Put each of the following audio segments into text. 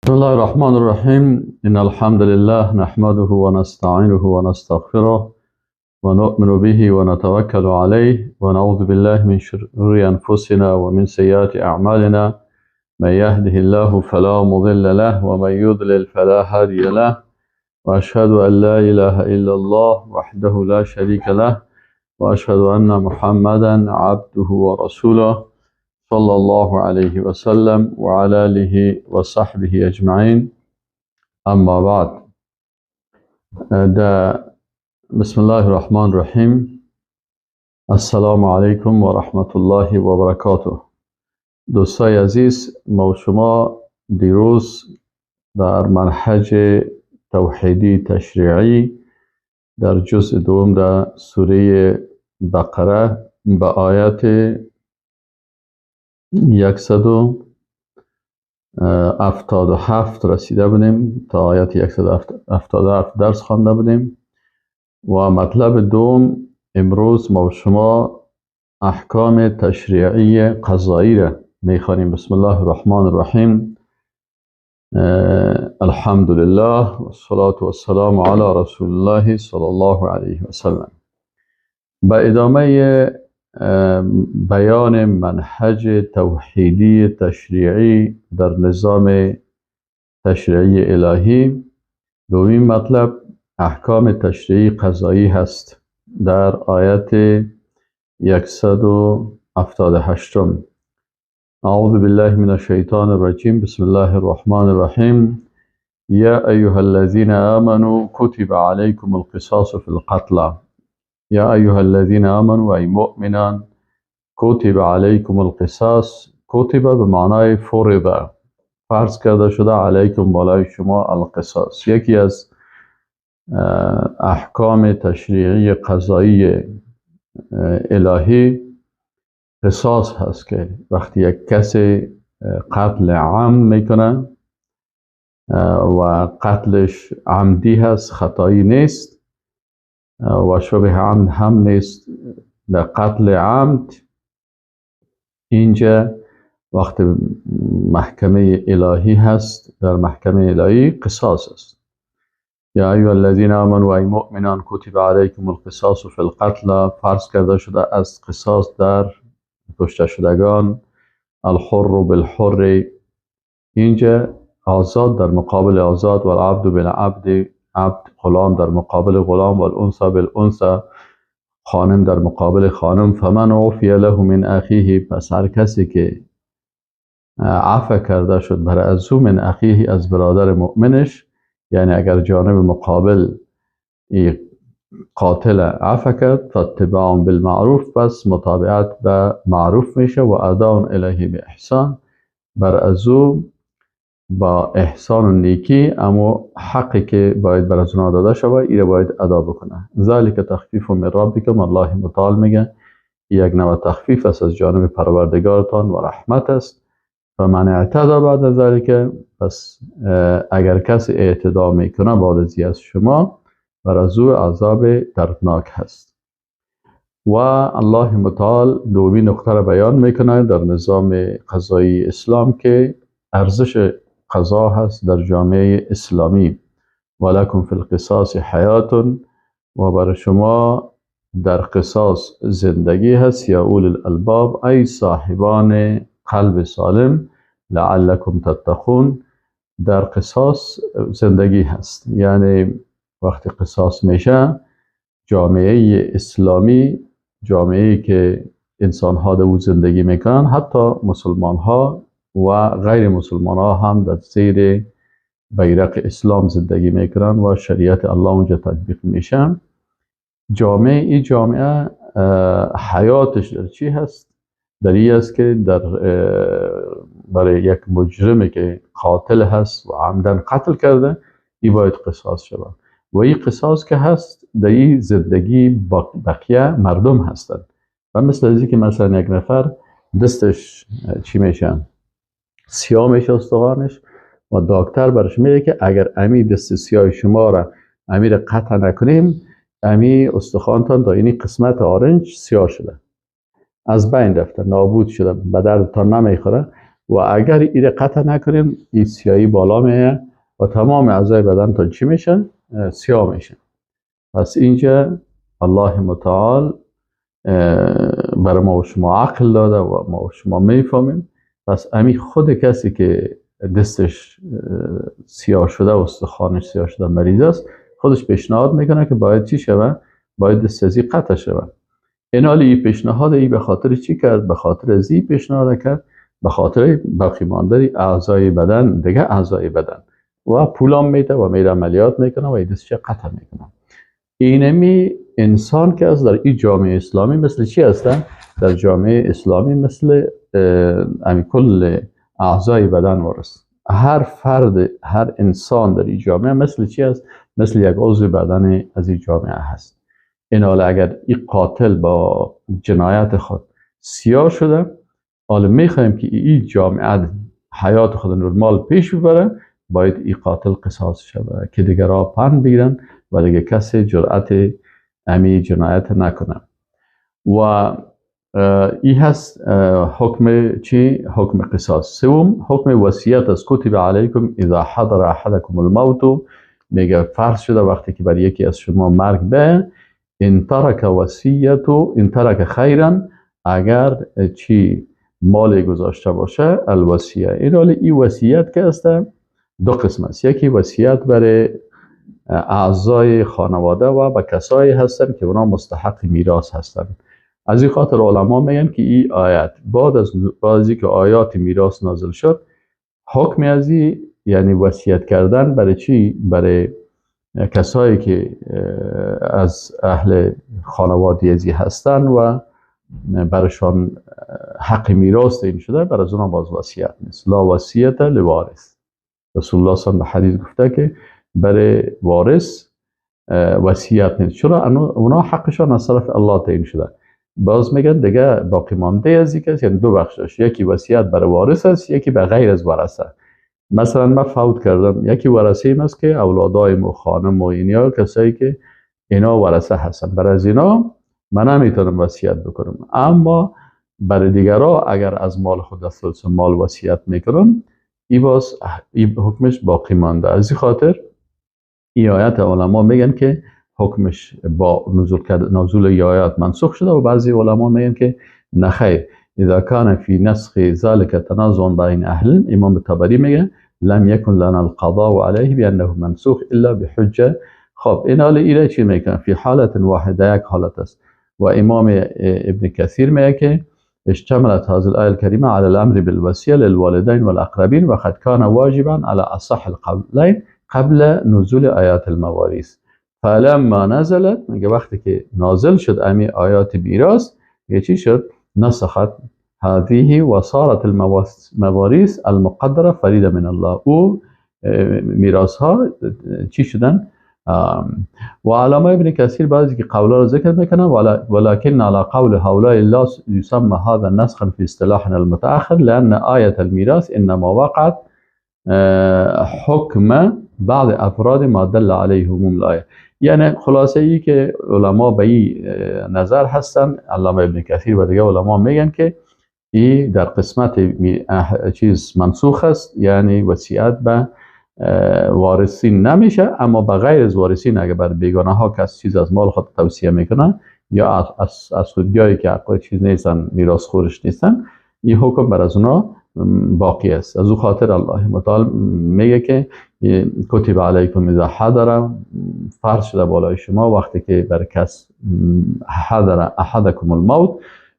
بسم الله الرحمن الرحیم. ان الحمد لله نحمده ونستعینه ونستغفره ونؤمن به ونتوکل علیه ونعوذ بالله من شرور انفسنا ومن سیئات اعمالنا. من يهده الله فلا مضل له ومن يضلل فلا هادي له، واشهد ان لا اله الا الله وحده لا شريك له، واشهد ان محمدا عبده ورسوله صلى الله عليه وسلم وعلى آله وصحبه اجمعین. اما بعد، بسم الله الرحمن الرحیم. السلام علیکم و رحمت الله و برکاته. دوستای عزیز، ما و شما دیروز در منهج توحیدی تشریعی در جزء دوم در سوره بقره به آیت 177 رسیده بودیم. تا آیت 177 درس خوانده بودیم و مطلب دوم امروز ما و شما احکام تشریعی قضایی را میخوانیم. بسم الله الرحمن الرحیم. الحمد لله والصلاة والسلام علی رسول الله صلی الله علیه وسلم. به ادامه بیان منهج توحیدی تشریعی در نظام تشریعی الهی، دومین مطلب احکام تشریعی قضایی هست در آیت 178. اعوذ بالله من الشیطان الرجیم. بسم الله الرحمن الرحیم. یا ایها الذین آمنوا کتب علیکم القصاص فی القتل. یا ایها الذین آمنوا، ای مؤمنان، کتب علیکم القصاص. کتب به معنای فرض، فرض کرده شده، علیکم بالای شما، القصاص. یکی از احکام تشریعی قضایی الهی قصاص هست که وقتی یک کسی قتل عمد میکنه و قتلش عمدی هست، خطایی نیست و شبه عمد هم نیست، در قتل عمد اینجا وقت محکمه الهی هست، در محکمه الهی قصاص است. یا ایها الذین آمنوا، ای مؤمنان، کتب علیکم القصاص فی القتل، فرض کرده شده از قصاص در کشته شدگان. الحر بالحر، اینجا آزاد در مقابل آزاد، و العبد بالعبد، عبد غلام در مقابل غلام، و الانثى بالانثى، خانم در مقابل خانم. فمن عفی له من اخیه، پس هر کسی که عفو کرده شد بر از او، من اخیه، از برادر مؤمنش، یعنی اگر جانب مقابل قاتل عفو کرد، فاتباع بالمعروف، پس متابعت به معروف میشه، و اداء الیه باحسان، بر از او با احسان و نیکی، اما حقی که باید بر از اونا داده شود ایره باید ادا بکنه. ذالک تخفیف من ربکم، الله متعال میگه یک نوع تخفیف است از جانب پروردگارتان و رحمت است. فمن اعتدی بعد ذالک، پس اگر کسی اعتدا میکنه بعد از شما، بر از او عذاب دردناک هست. و الله متعال دومی نقطه را بیان میکنه در نظام قضایی اسلام که ارزش قضا هست در جامعه اسلامی. ولکم فی القصاص حیات، و بر شما در قصاص زندگی هست. یا اول الالباب، ای صاحبان قلب سالم، لعلکم تتقون، در قصاص زندگی هست. یعنی وقتی قصاص میشه، جامعه اسلامی، جامعه که انسان ها در او زندگی میکنن، حتی مسلمان ها و غیر مسلمان ها هم در زیر بیرق اسلام زندگی میکنن و شریعت الله اونجا تطبیق میشه. جامعه، این جامعه حیاتش در چی هست؟ در این است که در برای یک مجرمی که قاتل هست و عمدن قتل کرده، این باید قصاص شود. و این قصاص که هست در این زندگی بقیه مردم هستند. و مثل از که مثلا یک نفر دستش چی میشه، سیاه میشه استخوانش، و دکتر برش میگه که اگر امی دست سیاه شما را امی را قطع نکنیم، امی استخوانتان تا اینی قسمت آرنج سیاه شده، از بین رفته، نابود شده، به دردتان نمیخوره. و اگر ایره قطع نکنیم این سیاهی بالا میه و تمام اعضای بدن تا چی میشه؟ سیاه میشه. پس اینجا الله متعال برای ما و شما عقل داده و ما و شما میفهمیم. پس امی خود کسی که دستش سیاه شده و استخوانش سیاه شده مریض است، خودش پیشنهاد میکنه که باید چی شوه؟ باید دست ازی قطع شوه. این حالی پیشنهاد ای به خاطر چی کرد؟ به خاطر ازی پیشنهاد کرد، به خاطر باقی مانده اعضای بدن، دیگه اعضای بدن و پولام میده و میره عملیات میکنه و ای دستش قطع میکنه. اینمی انسان که از در این جامعه اسلامی مثل چی هستن؟ در جامعه اسلامی مثل امی کل اعضای بدن وارث. هر فرد، هر انسان در این جامعه مثل چی است؟ مثل یک عضو بدن از این جامعه هست. این حال اگر این قاتل با جنایت خود سیاه شده، حالا میخوایم که این جامعه حیات خود نرمال پیش ببره، باید این قاتل قصاص شود که دیگرها پند بگیرن و دیگه کسی جرأت امی جنایت نکنه. و ای هست حکم چی؟ حکم قصاص. سوم حکم وصیت است. کتب علیکم اذا حضر احدکم الموت، میگه فرض شده وقتی که بر یکی از شما مرگ به، ان ترک وصیت ان ترک خیرا، اگر چی مال گذاشته باشه، الوصیه. این حال ای وصیت که است دو قسم است. یکی وصیت برای اعضای خانواده و به کسایی هستند که اونا مستحق میراث هستند. از این خاطر علما میگن که این آیت بعد از اینکه آیات میراث نازل شد، حکم از این یعنی وصیت کردن برای چی؟ برای کسایی که از اهل خانواده ازی هستن و برشان حق میراث تعیین شده، برای از اونا باز وصیت نیست. لا وصیت لوارث. رسول الله صلی الله علیه و حدیث گفته که برای وارث وصیت نیست. چرا؟ اونا حقشان از طرف الله تعیین شده. باز میگن دیگه باقی مانده از یک است، یعنی دو بخش داشت، یکی وصیت برای وارث است، یکی به غیر از ورثه. مثلا من فوت کردم، یکی ورثه ایم است که اولادایم و خانم و اینا، کسایی که اینا ورثه هستن، برای از اینا من نمیتونم وصیت بکنم. اما برای دیگرا اگر از مال خود از ثلث مال وصیت میکنم، ای باز ای حکمش باقی مانده. از این خاطر ای آیت علما میگن که حکمش با نزول ای آیات منسوخ شده و بعضی علما میگن که نخیر، اذا كان في نسخ ذلك تنازع بين اهل. امام طبری میگه لم يكن لنا القضاء عليه بانه منسوخ الا بحجه. خب این حال ایره چی میکنه؟ فی حالت واحده، یک حالت است. و امام ابن کثیر میگه که اشتملت هذه الآية الكريمة على الأمر بالوصية للوالدين والأقربين وقد كان واجبا على أصح القولين قبل نزول آیات المواريث. فلما نزلت، میگه وقتی که نازل شد امی آیات میراث، میگه چی شد؟ نسخت هذه وصارت المواريث المقدرة فريدة من الله. او میراث ها چی شدن؟ و علامه ابن کثیر بعضی که قولا رو ذکر میکنن، ولكن على قول هؤلاء لا يسمى هذا نسخا في اصطلاحنا المتأخر لأن آية الميراث إنما وقعت حکم بعض افراد ما دل علیه عموم الآیه. یعنی خلاصه ای که علما به این نظر هستن، علامه ابن کثیر و دیگه علما میگن که ای در قسمت چیز منسوخ است، یعنی وصیت به وارثین نمیشه، اما به غیر از وارثین اگه بر بیگانه ها کس چیز از مال خود توصیه میکنه یا از خودیایی که حق چیز نیستن، میراث خورش نیستن، این حکم بر از اونا باقی است. از او خاطر الله متعال میگه که کتب علیکم اذا حضر، فرض شده بالای شما وقتی که بر کس حضر احدکم الموت،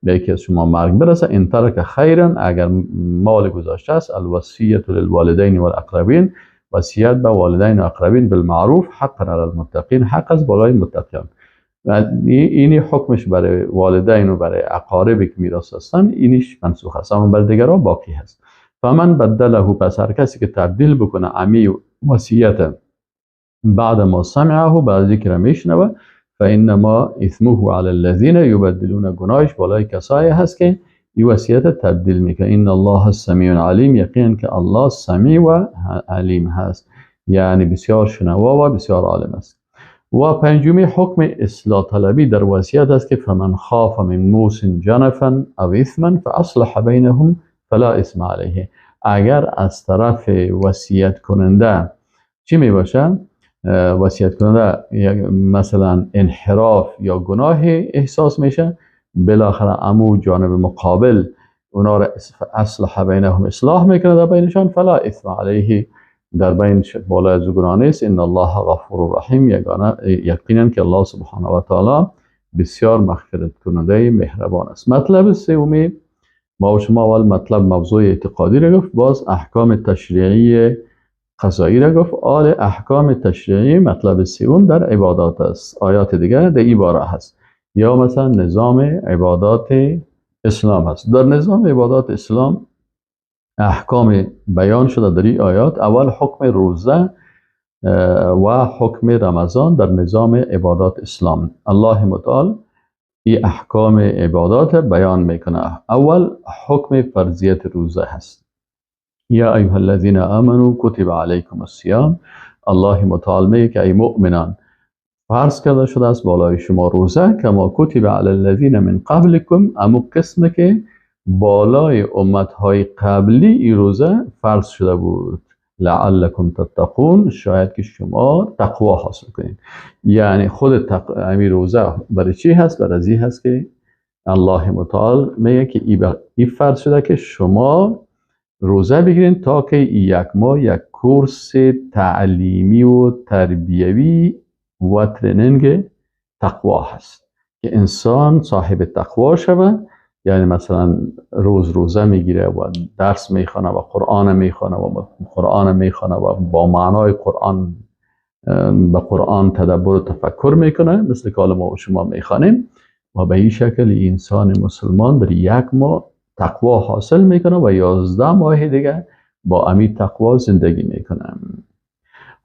به یکی از شما مرگ برسه، ان ترک خیرا، اگر مال گذاشته است، الوصیت للوالدین والاقربین، وصیت به والدین و اقربین بالمعروف حقا علی المتقین، حق از بالای متقیان. و اینی حکمش برای والدین و برای اقاربی که میراث هستن اینیش منسوخ است، اما برای دیگران باقی هست. فمن بدله، پس هر کسی که تبدیل بکنه امی وصیت بعد ما سمعه، بعد ذکر میشنوه، فانما اثمه علی الذین یبدلون، گناهش بالای کسایی هست که این وصیت تبدیل میکنه. ان الله السمیع علیم، یقینا که الله سمیع و علیم هست، یعنی بسیار شنوا و بسیار عالم است. و پنجمی حکم اصلاح طلبی در وصیت است که فمن خاف من موص جنفا او اثما فاصلح بینهم فلا اثم علیه. اگر از طرف وصیت کننده چی می باشه؟ وصیت کننده مثلا انحراف یا گناه احساس میشه، بالاخره امو جانب مقابل اونا را اصلح بینهم، اصلاح میکنه در بینشان، فلا اثم علیه، در بین بالا از گناه نیست. ان الله غفور رحیم، یقینا که الله سبحانه و تعالی بسیار مغفرت کننده مهربان است. مطلب سومی ما و شما اول مطلب موضوع اعتقادی را گفت، باز احکام تشریعی قضایی را گفت. آل احکام تشریعی مطلب سوم در عبادات است. آیات دیگر در این باره هست، یا مثلا نظام عبادات اسلام هست. در نظام عبادات اسلام احکام بیان شده در این آیات. اول حکم روزه و حکم رمضان در نظام عبادات اسلام. الله متعال این احکام عبادات بیان میکنه. اول حکم فرضیت روزه هست. یا ایها الذین آمنوا کتب علیکم الصیام. الله متعال میگه که ای مؤمنان فرض کرده شده است بالای شما روزه، کما کتب علی الذین من قبلکم، امو قسم که بالای امتهای قبلی ای روزه فرض شده بود، لعلکم تتقون، شاید که شما تقوا حاصل کنید. یعنی خود امی روزه برای چی هست؟ برای ازی هست که الله متعال میگه که ای فرض شده که شما روزه بگیرین تا که یک ماه یک کورس تعلیمی و تربیوی و training تقوا هست که انسان صاحب تقوا شود. یعنی مثلا روز روزه میگیره و درس میخوانه و قرآن میخوانه و قرآن میخوانه و با معنای قرآن به قرآن تدبر و تفکر میکنه، مثل که ما و شما میخوانیم. و به این شکل انسان مسلمان در یک ماه تقوا حاصل میکنه و 11 ماه دیگه با امی تقوا زندگی میکنه.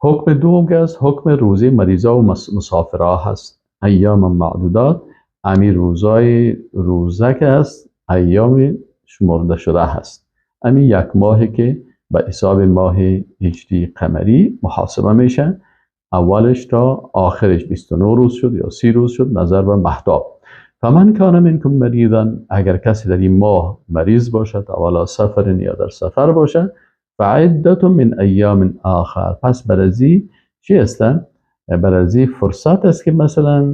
حکم دوم که است حکم روزه مریضا و مسافرها هست. ایام معدودات، امی روزای روزه که است ایام شمرده شده هست. امی یک ماهی که به حساب ماه هجری قمری محاسبه میشه، اولش تا آخرش 29 روز شد یا 30 روز شد نظر به مهتاب. فمن کان منکم مریضا، اگر کسی در این ماه مریض باشد، اولا سفر یا در سفر باشد، فعدة من ایام آخر، پس برازی چی هستن؟ برازی فرصت است که مثلا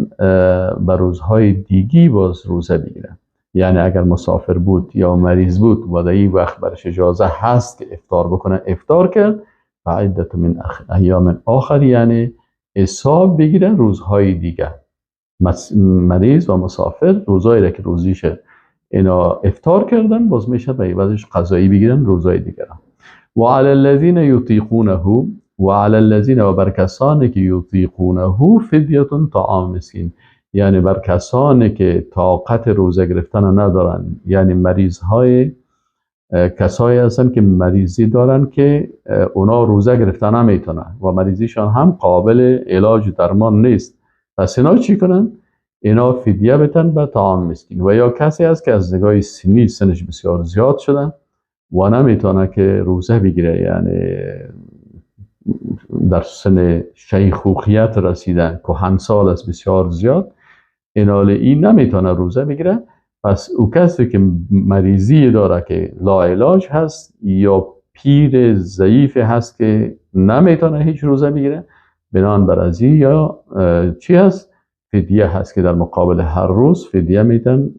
بر روزهای دیگی باز روزه بگیره. یعنی اگر مسافر بود یا مریض بود و در این وقت برش اجازه هست که افطار بکنه، افطار کرد، فعدة من ایام آخر، یعنی حساب بگیره روزهای دیگه. مریض و مسافر روزایی را که روزیش اینا افطار کردن باز میشه به عوضش قضایی بگیرن روزای دیگه. و علی الذین یطیقونه، و علی الذین، و بر کسانی که یطیقونه فدیه طعام مسکین، یعنی بر کسانی که طاقت روزه گرفتن ندارن، یعنی مریض های کسایی هستن که مریضی دارن که اونا روزه گرفتن نمیتونن و مریضیشان هم قابل علاج و درمان نیست، پس اینا چی کنن؟ اینا فدیه بتن به طعام مسکین. و یا کسی هست که از نگاه سنی سنش بسیار زیاد شدن و نمیتونه که روزه بگیره، یعنی در سن شیخوخیت رسیدن، کهنسال است بسیار زیاد، اینال این نمیتونه روزه بگیره. پس او کسی که مریضی داره که لاعلاج هست یا پیر ضعیف هست که نمیتونه هیچ روزه بگیره، بنان بر ازی یا چی هست؟ فدیه هست که در مقابل هر روز فدیه میتن.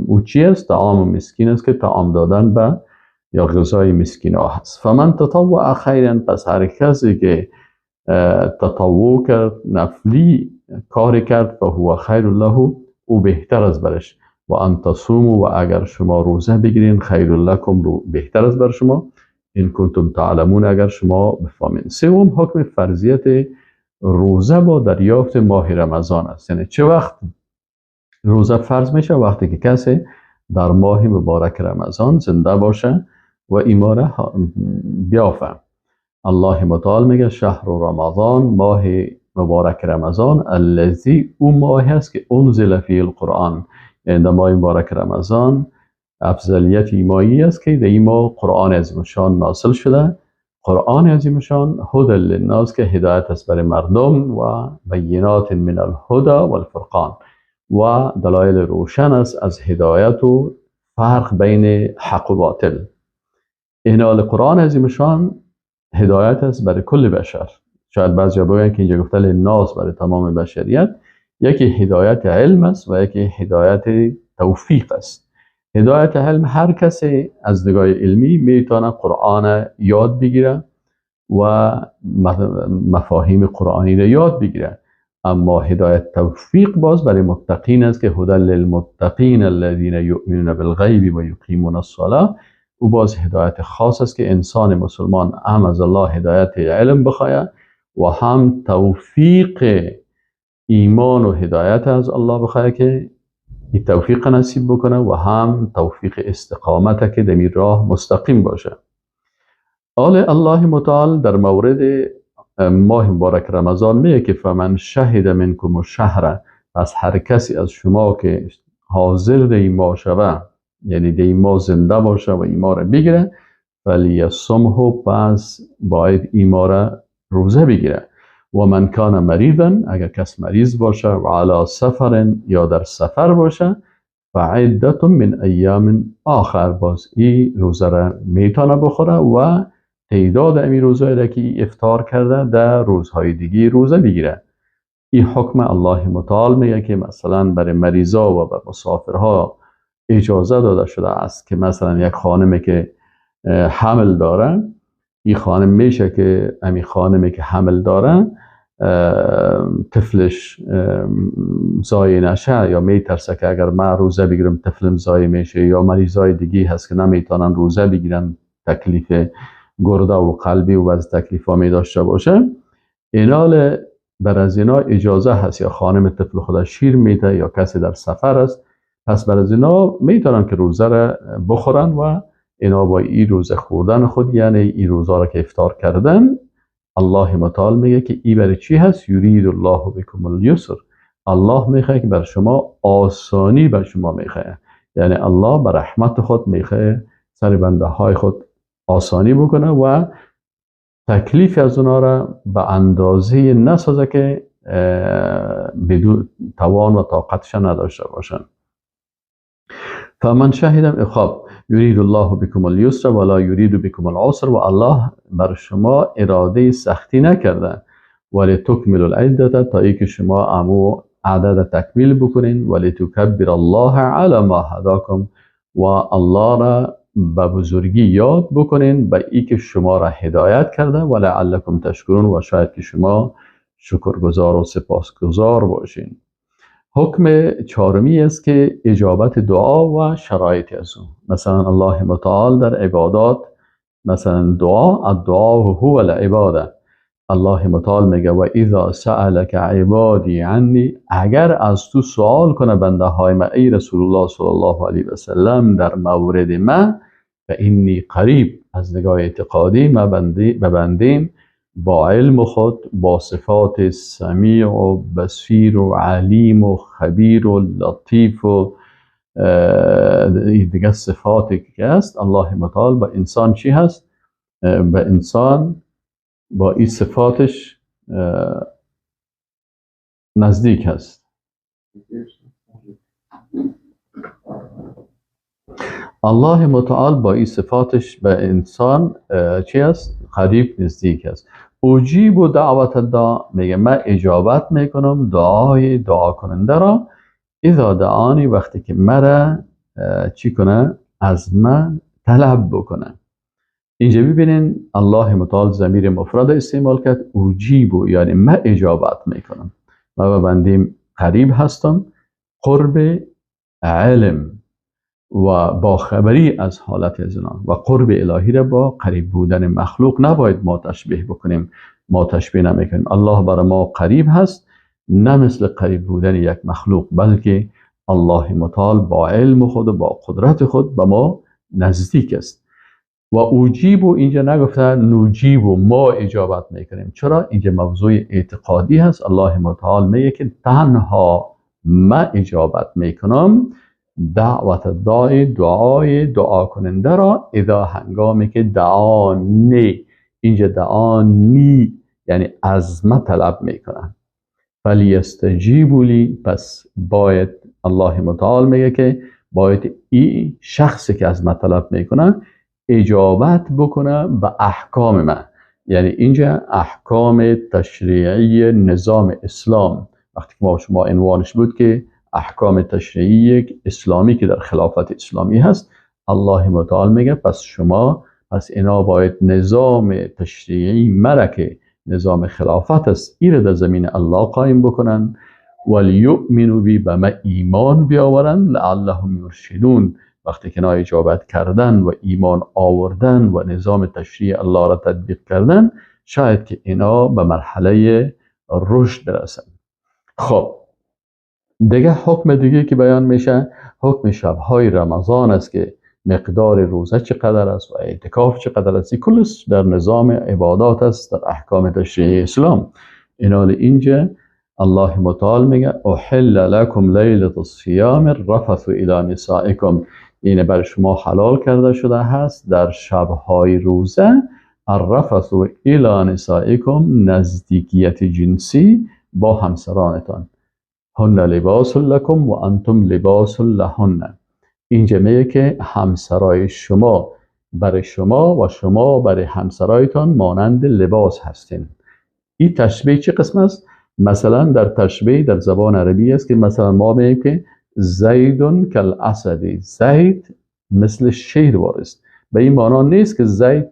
او چی است؟ طعام مسکین است که طعام دادن به یا غذای مسکین ها هست. فمن تطوع خیرا، پس هر کسی که تطوع کرد، نفلی کار کرد، فهو خیر له، او بهتر از برش. و ان تصوموا، و اگر شما روزه بگیرین، خیر لکم، رو بهتر از بر شما، این کنتم تعلمون، اگر شما بفهمین. سوم حکم فرضیت روزه با دریافت ماه رمضان است. یعنی چه وقت روزه فرض میشه؟ وقتی که کسی در ماه مبارک رمضان زنده باشه و ایماره بیافه. الله متعال میگه شهر رمضان، ماه مبارک رمضان، الذی، او ماه است که انزل فیه القرآن، یعنی در ماه مبارک رمضان افضلیت ایمایی است که در این ماه قرآن عظیم شان نازل شده. قرآن عظیم شان هدی للناس، که هدایت است برای مردم، و بینات من الهدی والفرقان، و دلایل روشن است از هدایت و فرق بین حق و باطل. اینال قرآن عظیمشان هدایت است برای کل بشر. شاید بعضیا بگن که اینجا گفته للناس برای تمام بشریت. یکی هدایت علم است و یکی هدایت توفیق است. هدایت علم هر کسی از نگاه علمی میتونه قرآن یاد بگیره و مفاهیم قرآنی را یاد بگیره، اما هدایت توفیق باز برای متقین است که هدى للمتقین الذین یؤمنون بالغیب و یقیمون الصلاة. او باز هدایت خاص است که انسان مسلمان هم از الله هدایت علم بخواه و هم توفیق ایمان و هدایت از الله بخواه که این توفیق نصیب بکنه و هم توفیق استقامت که در راه مستقیم باشه. آل الله متعال در مورد ماه مبارک رمضان میگه که فمن شهد منکم الشهر، پس هر کسی از شما که حاضر در این ماه شوه، یعنی در این ماه زنده باشه و این ماه را بگیره، فلیصمه، پس باید این ماه را روزه بگیره. و من کان مریضا، اگر کس مریض باشه، و علی سفر، یا در سفر باشه، فعدة من ایام آخر، باز این روزه را میتونه بخوره و تعداد امی روزهایی را که افطار کرده در روزهای دیگه روزه بگیره. این حکم الله متعال میگه که مثلا برای مریضا و بر مسافرها اجازه داده شده است که مثلا یک خانمی که حمل داره، این خانم میشه که امی خانمی که حمل داره طفلش ضایع نشه یا میترسه که اگر من روزه بگیرم طفلم ضایع میشه، یا مریضای دیگه هست که نمیتونن روزه بگیرن، تکلیف گرده و قلبی و از تکلیف ها می داشته باشه، اینال بر از اینا اجازه هست، یا خانم طفل خود شیر میده یا کسی در سفر است، پس بر از اینا میتونن که روزه را بخورن و اینا با این روزه خوردن خود، یعنی این روزه را که افطار کردن، الله متعال میگه که ای برای چی هست؟ یرید الله بکم الیسر، الله میخواد که بر شما آسانی بر شما میخواد، یعنی الله بر رحمت خود میخواد سر بنده های خود آسانی بکنه و تکلیف از اونا را به اندازه نسازه که بدون توان و طاقتش نداشته باشن. فمن شهد، خب یرید الله بکم الیسر ولا یرید بکم العسر، و الله بر شما اراده سختی نکرده، ولی تکمل العده، تا ای که شما امو عدد تکمیل بکنین، ولی تکبر الله علی ما هداکم، و الله را به بزرگی یاد بکنین به ای که شما را هدایت کرده، و لعلکم تشکرون، و شاید که شما شکرگزار و سپاسگزار باشین. حکم چهارمی است که اجابت دعا و شرایط از اون. مثلا الله متعال در عبادات، مثلا دعا، الدعا هو العباده، الله متعال میگه و اذا سألک عبادی عنی، اگر از تو سوال کنه بنده های من ای رسول الله صلی الله علیه و سلم در مورد من، فانی قریب، از نگاه اعتقادی ما بندیم با علم خود، با صفات سمیع و بصیر و علیم و خبیر و لطیف و دیگه صفاتی که هست، الله متعال با انسان چی هست؟ با انسان با این صفاتش نزدیک هست. الله متعال با این صفاتش به انسان چی است؟ قریب نزدیک است. اجیب و دعوت الداع، میگه من اجابت میکنم دعای دعا کننده را، اذا دعانی، وقتی که مرا چی کنه؟ از من طلب بکنه. اینجا ببینین الله متعال ضمیر مفرد استعمال کرد، اجیب، یعنی من اجابت میکنم، من به بندیم قریب هستم، قرب علم و با خبری از حالت از اینا و قرب الهی را با قریب بودن مخلوق نباید ما تشبیه بکنیم، ما تشبیه نمیکنیم. الله برای ما قریب هست، نه مثل قریب بودن یک مخلوق، بلکه الله متعال با علم خود و با قدرت خود به ما نزدیک است. و اوجیب و اینجا نگفته نوجیب و ما اجابت میکنیم. چرا؟ اینجا موضوع اعتقادی هست. الله متعال میگه که تنها ما اجابت میکنم دعوت داعی، دعای دعا کننده را، اذا هنگامی که دعانی، اینجا دعانی یعنی از ما طلب میکنن، فلیستجیبوا لی، پس باید الله متعال میگه که باید این شخصی که از من طلب میکنه اجابت بکنه به احکام من. یعنی اینجا احکام تشریعی نظام اسلام، وقتی که ما شما عنوانش بود که احکام تشریعی اسلامی که در خلافت اسلامی هست، الله متعال میگه پس شما، پس اینا باید نظام تشریعی مرا که نظام خلافت است ایره در زمین الله قایم بکنن، ولیؤمنوا بی، به ما ایمان بیاورن، لعلهم یرشدون. وقتی که اینا اجابت کردن و ایمان آوردن و نظام تشریع الله را تطبیق کردن، شاید که اینا به مرحله رشد برسن. خب دیگه حکم دیگه که بیان میشه حکم شبهای رمضان است که مقدار روزه چقدر است و اعتکاف چقدر است. کلش در نظام عبادات است، در احکام تشریعی اسلام. اینال اینجا الله متعال میگه احل لکم لیلة الصیام الرفث الی نسائکم، یعنی بر شما حلال کرده شده هست در شبهای روزه الرفث الی نسائکم، نزدیکیت جنسی با همسرانتان. هن لباس لکم و انتم لباس لهن. اینجا میگه که همسرای شما برای شما و شما برای همسرایتان مانند لباس هستین. این تشبیه چه قسم است؟ مثلا در تشبیه در زبان عربی است که مثلا ما میگیم که زیدون کالاسدی، زید مثل شیر وارست. به این معنا نیست که زید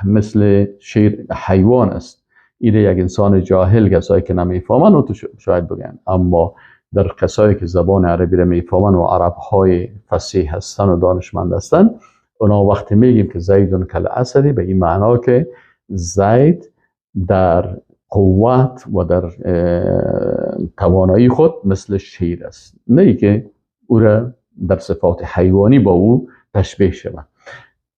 مثل شیر حیوان است. این یک انسان جاهل، کسایی که نمیفهمن و تو شاید بگن، اما در کسایی که زبان عربی را میفهمن و عرب های فصیح هستن و دانشمند هستن، اونا وقتی میگیم که زیدون کالاسدی، به این معنا که زید در قوت و در توانایی خود مثل شیر است، نه ای که او را در صفات حیوانی با او تشبیه شود.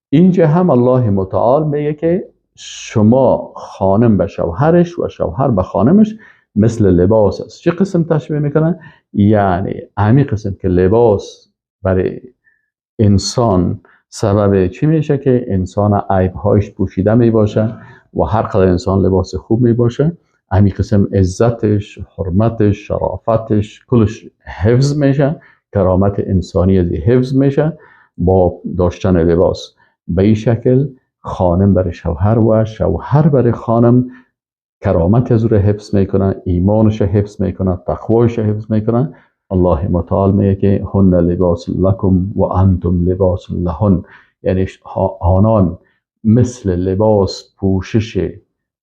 اینجا هم الله متعال میگه که شما خانم به شوهرش و شوهر به خانمش مثل لباس است. چه قسم تشبیه میکنن؟ یعنی همین قسم که لباس برای انسان سبب چی میشه که انسان عیبهایش پوشیده میباشه و هر قدر انسان لباس خوب میباشه، همین قسم عزتش، حرمتش، شرافتش کلش حفظ میشه، کرامت انسانی از حفظ میشه با داشتن لباس. به این شکل خانم برای شوهر و شوهر برای خانم کرامت از او را حفظ میکنه، ایمانش حفظ میکنه، تقوایش حفظ میکنه. الله متعال میگه که هن لباس لکم و انتم لباس لهن، یعنی آنان مثل لباس پوشش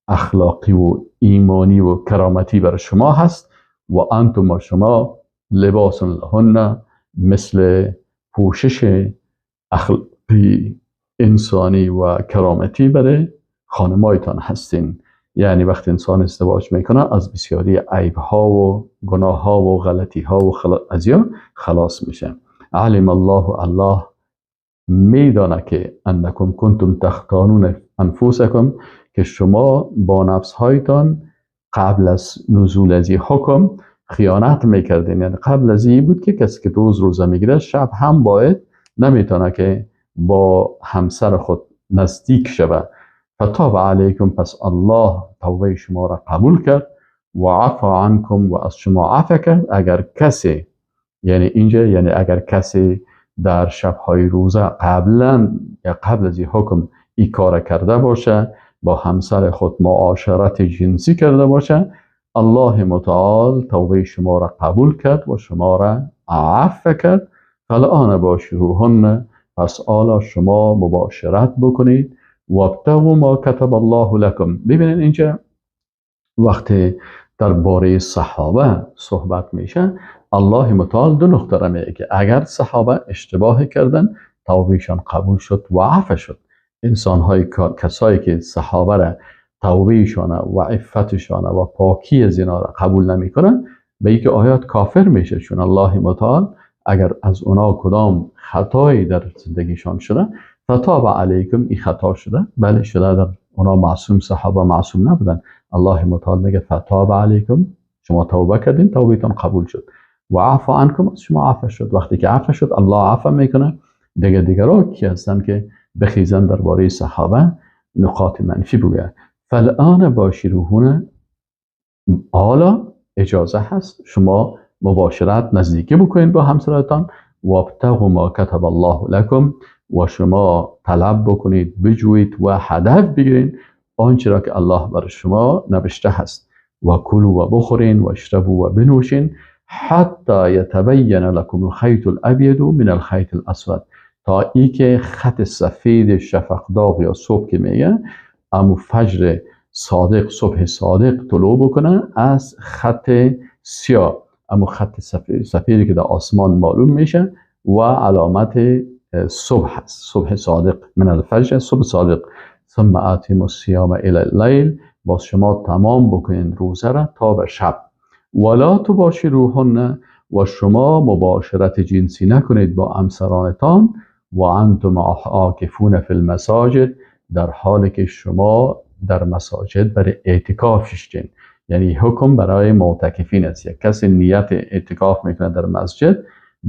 اخلاقی و ایمانی و کرامتی برای شما هست و انتم و شما لباس لهن، مثل پوشش اخلاقی انسانی و کرامتی برای خانمایتان هستین. یعنی وقتی انسان ازدواج میکنه از بسیاری عیب ها و گناه ها و غلطی ها و ازیا خلاص میشه. علم الله، الله میدانه که انکم کنتم تختانون انفسکم، که شما با نفس هایتان قبل از نزول از این حکم خیانت میکردین. یعنی قبل از این بود که کسی که روز روزه میگیره شب هم باید نمیتونه که با همسر خود نزدیک شود. فتاب علیکم، پس الله توبه شما را قبول کرد و عفا عنکم، و از شما عفو کرد. اگر کسی، یعنی اینجا یعنی اگر کسی در شبهای روزه قبلا یا قبل از این حکم این کار کرده باشه، با همسر خود معاشرت جنسی کرده باشه، الله متعال توبه شما را قبول کرد و شما را عفو کرد. فالآن باشروهن، پس آلا شما مباشرت بکنید. وابتغوا ما کتب الله لکم. ببینید اینجا وقتی درباره صحابه صحبت میشه، الله متعال دو نقطه را میگه که اگر صحابه اشتباه کردن توبهشان قبول شد و عفو شد. انسان‌های کسایی که صحابه را توبهشان و عفتشان و پاکی از اینا را قبول نمیکنن، به اینکه آیات کافر میشه، چون الله متعال اگر از اونا کدام خطایی در زندگیشان شده، فتاب علیکم، این خطا شده، بله شده، در اونا معصوم، صحابه معصوم نبودن. الله متعال میگه فتاب علیکم، شما توبه کردین، توبهتان قبول شد. و عفو عنکم، از شما عفو شد. وقتی که عفو شد الله عفو میکنه. دیگه دیگرها کی هستن که بخیزن درباره صحابه نقاط منفی بگه؟ فالآن باشروهن، حالا اجازه هست شما مباشرت نزدیکی بکنید با همسرتان. وابتغوا ما کتب الله لکم، و شما طلب بکنید، بجویید و هدف بگیرین آنچه را که الله بر شما نوشته هست. و کلوا و بخورین و اشربوا و بنوشین حتی یتبین لکم الخیط الابید من الخیط الاسود، تا ای که خط سفید شفق داغ یا صبح که میگه امو فجر صادق، صبح صادق طلوع بکنه از خط سیاه، امو خط سفیدی که در آسمان معلوم میشه و علامت صبح هست، صبح صادق من الفجر، صبح صادق. ثم آتموا الصیام الی اللیل، باز شما تمام بکنین روزه را تا به شب. ولا تباشروهن، و شما مباشرت جنسی نکنید با همسرانتان. و انتم عاکفون فی المساجد، در حالی که شما در مساجد برای اعتکاف ششتین. یعنی حکم برای معتکفین است. یک کسی نیت اعتکاف میکنه در مسجد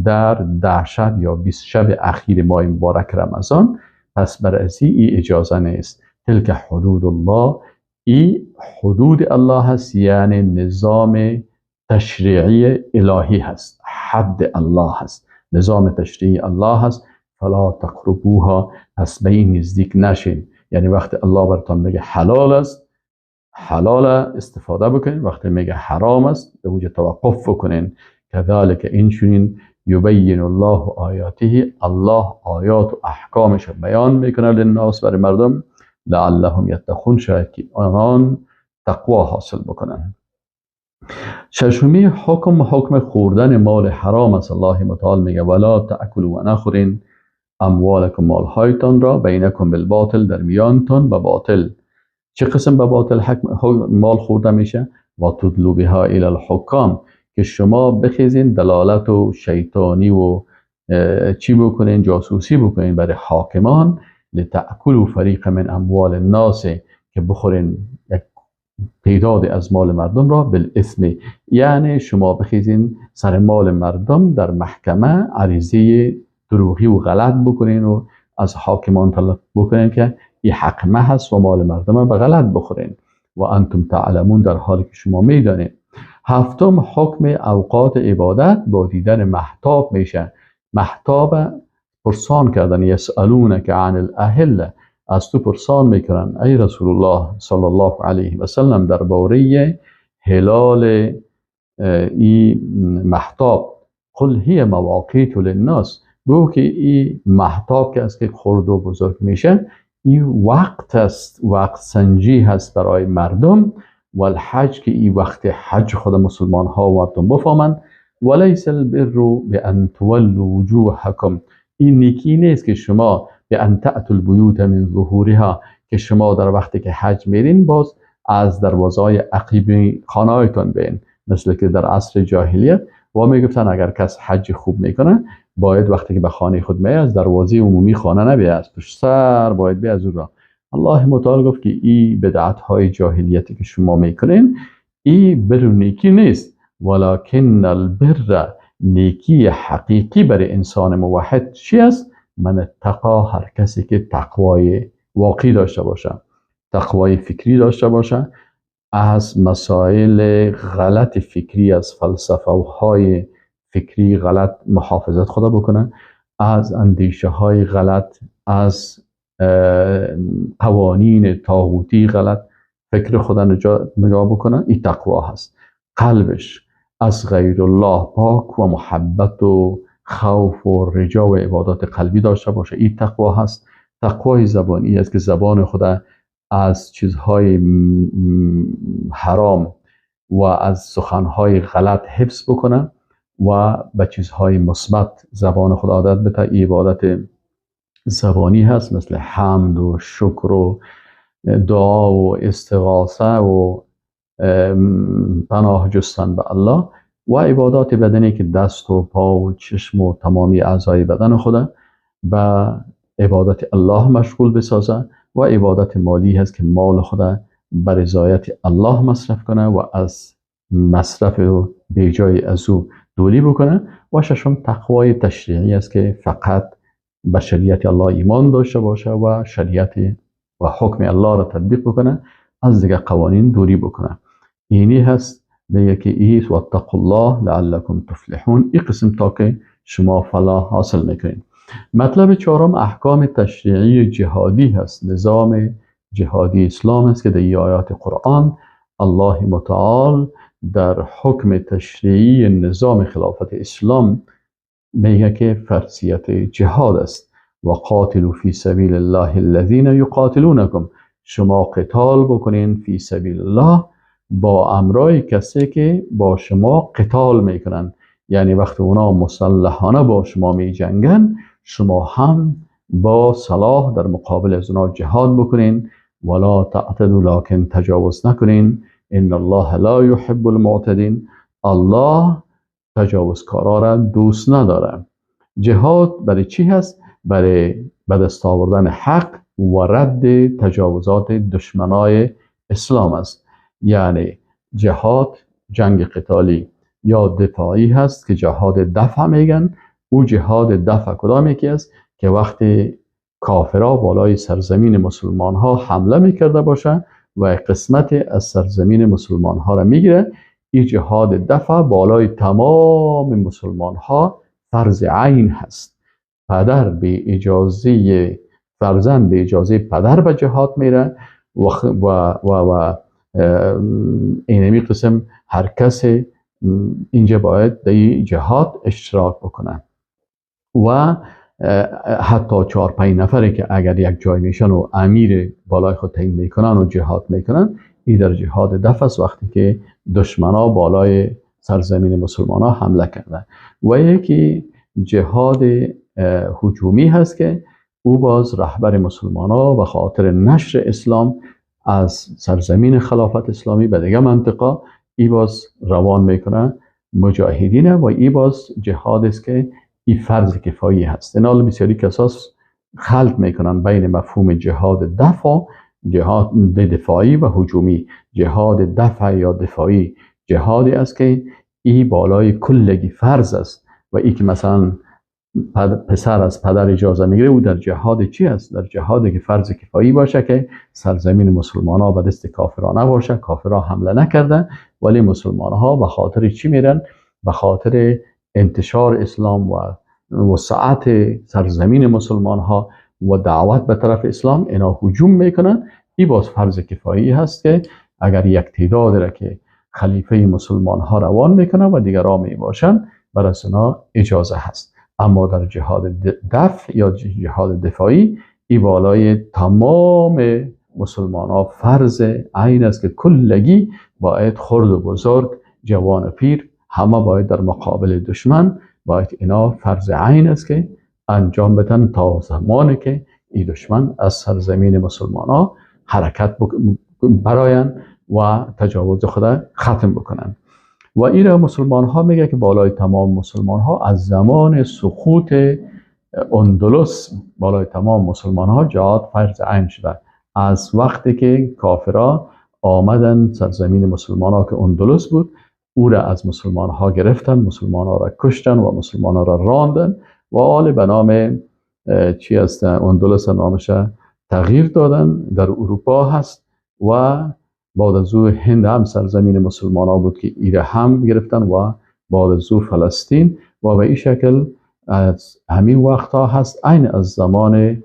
در 10 شب یا 20 شب اخیر ماه مبارک رمضان، پس بر ازی ای اجازه نیست. تلک حدود الله، ای حدود الله هست، یعنی نظام تشریعی الهی هست، حد الله هست، نظام تشریعی الله هست. فلا تقربوها، پس به این نزدیک نشین. یعنی وقتی الله براتون میگه حلال است، حلال استفاده بکنین، وقتی میگه حرام است به وجه توقف بکنین. کذالک این چنین یبین الله آیاته، الله آیات و احکامش بیان میکنه للناس، برای مردم، لعلهم یتقون، شاید که آنان تقوا حاصل بکنن. ششمی حکم، حکم خوردن مال حرام است. الله متعال میگه ولا تأکلوا و نخورین اموالکم، مالهایتان را، بینکم بالباطل، در میانتان به باطل. چه قسم به باطل مال خورده میشه؟ و تدلوا بها الی الحکام، که شما بخیزین دلالت و شیطانی و چی بکنین، جاسوسی بکنین برای حاکمان. لتأکلوا فریق من اموال الناس، که بخورین یک تعداد از مال مردم را، بالاسم، یعنی شما بخیزین سر مال مردم در محکمه عریضه دروغی و غلط بکنین و از حاکمان طلب بکنین که این حق ما هست و مال مردم به غلط بخورین. و انتم تعلمون، در حالی که شما میدانید. هفتم حکم اوقات عبادت با دیدن مهتاب میشه. مهتاب پرسان کردن، یسألونک عن الاهله، از تو پرسان میکنن ای رسول الله صلی الله علیه و سلم درباره هلال ای مهتاب. قل هی مواقیت للناس، بگو که ای مهتاب که از که خرد و بزرگ میشه، این وقت است، وقت سنجی هست برای مردم. والحج، که این وقت حج خود مسلمان ها و مردم بفهمند. ولیس البر بان تولوا وجوهکم، این نیکی نیست که شما به ان تأتوا البیوت من ظهورها، که شما در وقتی که حج میرین باز از دروازه‌های عقیب خانه‌هایتان بین، مثل که در عصر جاهلیت و میگفتن اگر کس حج خوب میکنه باید وقتی که به خانه خود میاد از دروازه عمومی خانه نبیاد، از پشت سر باید بیاد از اون را. الله متعال گفت که این بدعت های جاهلیتی که شما میکنین ای بر نیکی نیست. ولکن البر، نیکی حقیقی برای انسان موحد چی است؟ من اتقا، هر کسی که تقوای واقعی داشته باشه، تقوای فکری داشته باشه، از مسائل غلط فکری، از فلسفه های فکری غلط محافظت خدا بکنه، از اندیشه های غلط، از قوانین طاغوتی غلط فکر خدا نگاه بکنه، این تقوا هست. قلبش از غیر الله پاک و محبت و خوف و رجا و عبادات قلبی داشته باشه، این تقوا هست. تقوای زبانی است که زبان خدا از چیزهای حرام و از سخنهای غلط حفظ بکنه و به چیزهای مثبت زبان خود عادت بده. این عبادت زبانی هست، مثل حمد و شکر و دعا و استغاثه و پناه جستن به الله، و عبادات بدنی که دست و پا و چشم و تمامی اعضای بدن خود به عبادت الله مشغول بسازه، و عبادت مالی هست که مال خود به رضایت الله مصرف کنه و از مصرف بیجای از او دوری بکنه. و ششم تقوای تشریعی است که فقط به شریعت الله ایمان داشته باشه و شریعت و حکم الله را تطبیق بکنه، از دیگه قوانین دوری بکنه. اینی هست دیگه که ایست واتقوا الله لعلکم تفلحون. این قسم تا که شما فلاح حاصل میکنین. مطلب چهارم احکام تشریعی جهادی هست. نظام جهادی اسلام است که در آیات قرآن الله متعال در حکم تشریعی نظام خلافت اسلام میگه که فرضیت جهاد است. و قاتلوا فی سبیل الله الذین یقاتلونکم، شما قتال بکنین فی سبیل الله با امرای کسی که با شما قتال میکنن، یعنی وقتی اونا مسلحانه با شما میجنگن شما هم با سلاح در مقابل از اونا جهاد بکنین. ولا تعتدوا، لکن تجاوز نکنین. ان الله لا یحب المعتدین، الله تجاوزکارا را دوست نداره. جهاد برای چی هست؟ برای به دست آوردن حق و رد تجاوزات دشمنای اسلام است. یعنی جهاد جنگ قتالی یا دفاعی هست که جهاد دفع میگن. او جهاد دفع کدام یکی است؟ که وقتی کافرها بالای سرزمین مسلمان ها حمله میکرده باشه و قسمت از سرزمین مسلمان ها را میگیره، این جهاد دفع بالای تمام مسلمان ها فرض عین هست. پدر به اجازه فرزند به اجازه پدر به جهاد میره و و و اینمی قسم هر کس اینجا باید در جهاد اشتراک بکنه. و حتی 4-5 نفری که اگر یک جای میشن و امیر بالای خود تعیین میکنن و جهاد میکنن، این در جهاد دفع است وقتی که دشمنا بالای سرزمین مسلمان ها حمله کردن. و یکی جهاد هجومی هست که او باز رهبر مسلمان ها به خاطر نشر اسلام از سرزمین خلافت اسلامی به دیگه منطقه ای باز روان میکنه مجاهدین، و ای باز جهاد است که ای فرض کفایی هست. این حال بسیاری کساس خلط میکنن بین مفهوم جهاد دفع، جهاد دفاعی و هجومی. جهاد دفع یا دفاعی جهادی است که ای بالای کلگی فرض است و ای که مثلا پسر از پدر اجازه میگیره او در جهاد چی است؟ در جهادی که فرض کفایی باشه که سرزمین مسلمان ها به دست کافران نباشه، کافرها حمله نکردن ولی مسلمان ها به خاطر چی میرن؟ به خاطر انتشار اسلام و وسعت سرزمین مسلمان ها و دعوت به طرف اسلام اینا هجوم میکنن. این باز فرض کفایی هست که اگر یک تعداد را که خلیفه مسلمان ها روان میکنه و دیگران میباشن بر از اونا اجازه هست. اما در جهاد دفع یا جهاد دفاعی ای بالای تمام مسلمان ها فرض عین است که کلگی باید خرد و بزرگ، جوان و پیر، همه باید در مقابل دشمن باید اینا فرض عین است که انجام بدن تا زمانی که این دشمن از سرزمین مسلمان ها حرکت براین و تجاوز خود ختم بکنن. و این مسلمان ها میگه که بالای تمام مسلمان ها از زمان سقوط اندلس بالای تمام مسلمان ها جهاد فرض عین شده. از وقتی که کافرها آمدن سرزمین مسلمان ها که اندلس بود، او را از مسلمان ها گرفتن، مسلمان ها را کشتن و مسلمان ها را راندن و آل به نام چی هست اندلس نامش تغییر دادن، در اروپا هست. و بعد از او هند هم سرزمین مسلمان ها بود که ایره هم گرفتن و بعد از او فلسطین و به این شکل از همین وقت ها هست، عین از زمان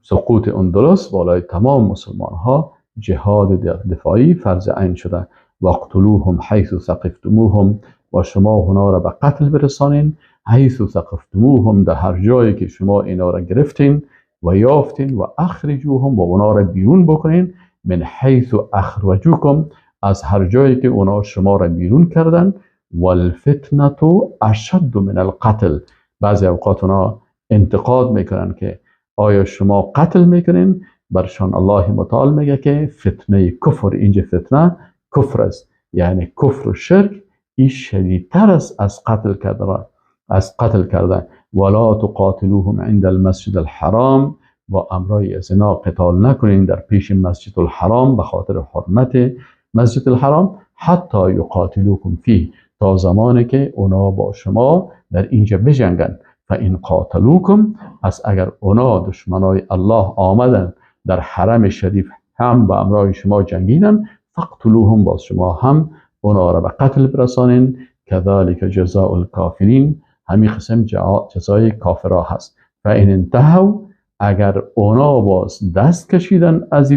سقوط اندلس بالای تمام مسلمان ها جهاد دفاعی فرض عین شده. واقتلوهم حیث ثقفتموهم، و شما اونا را به قتل برسانین، حیث ثقفتموهم، در هر جایی که شما اینا را گرفتین و یافتین، و اخرجوهم، و اونا را بیرون بکنین، من حیث اخرجوکم، از هر جایی که اونا شما را بیرون کردن. والفتنه اشد من القتل. بعضی اوقات اونا انتقاد میکنن که آیا شما قتل میکنین؟ برشان الله متعال میگه که فتنه کفر، اینجا فتنه کفر است، یعنی کفر و شرک این شدیدتر است از قتل کردن، از قتل کردن. ولا تقاتلوهم عند المسجد الحرام، و امرای از اینا قتال نکنین در پیش مسجد الحرام به خاطر حرمت مسجد الحرام، حتی یقاتلوکم فیه، تا زمانی که اونا با شما در اینجا بجنگن. فان قاتلوکم، پس اگر اونا دشمنای الله آمدن در حرم شریف هم با امرای شما جنگیدن، فاقتلوهم، باز شما هم اونا را به قتل برسانین. کذالک جزاء الکافرین، همین قسم جزای کافرها هست. و این انتهوا، اگر اونا باز دست کشیدن از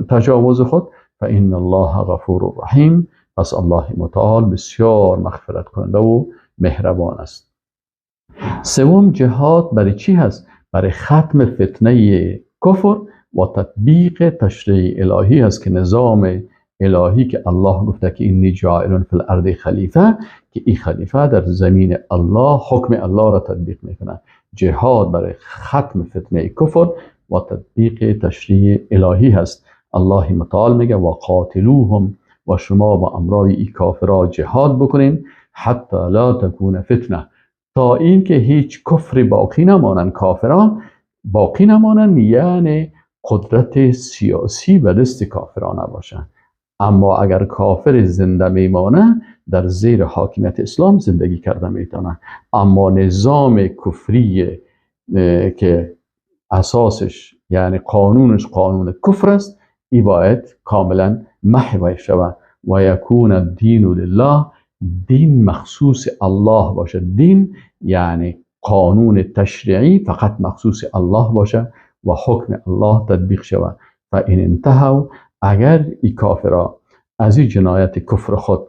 تجاوز خود، فإن الله غفور رحیم، پس الله متعال بسیار مغفرت کننده و مهربان است. سوم، جهاد برای چی هست؟ برای ختم فتنه کفر و تطبیق تشریع الهی هست که نظام الهی که الله گفته که اینی جاعل فی الارض خلیفه، که این خلیفه در زمین الله حکم الله را تطبیق میکنه. جهاد برای ختم فتنه کفر و تطبیق تشریع الهی هست. الله متعال میگه و قاتلوهم، و شما با امرای ای کافرها جهاد بکنین، حتی لا تکون فتنه، تا اینکه هیچ کفر باقی نمانند، کافرها باقی نمانند، یعنی قدرت سیاسی به دست کافرها نباشه. اما اگر کافر زنده میمانه در زیر حاکمیت اسلام زندگی کرده میتونه. اما نظام کفری که اساسش یعنی قانونش قانون کفر است، ای باید کاملا محو شود. و یکون الدین لله، دین مخصوص الله باشه. دین یعنی قانون تشریعی فقط مخصوص الله باشه و حکم الله تطبیق شود. و این انتهوا، اگر ای کافرها از این جنایت کفر خود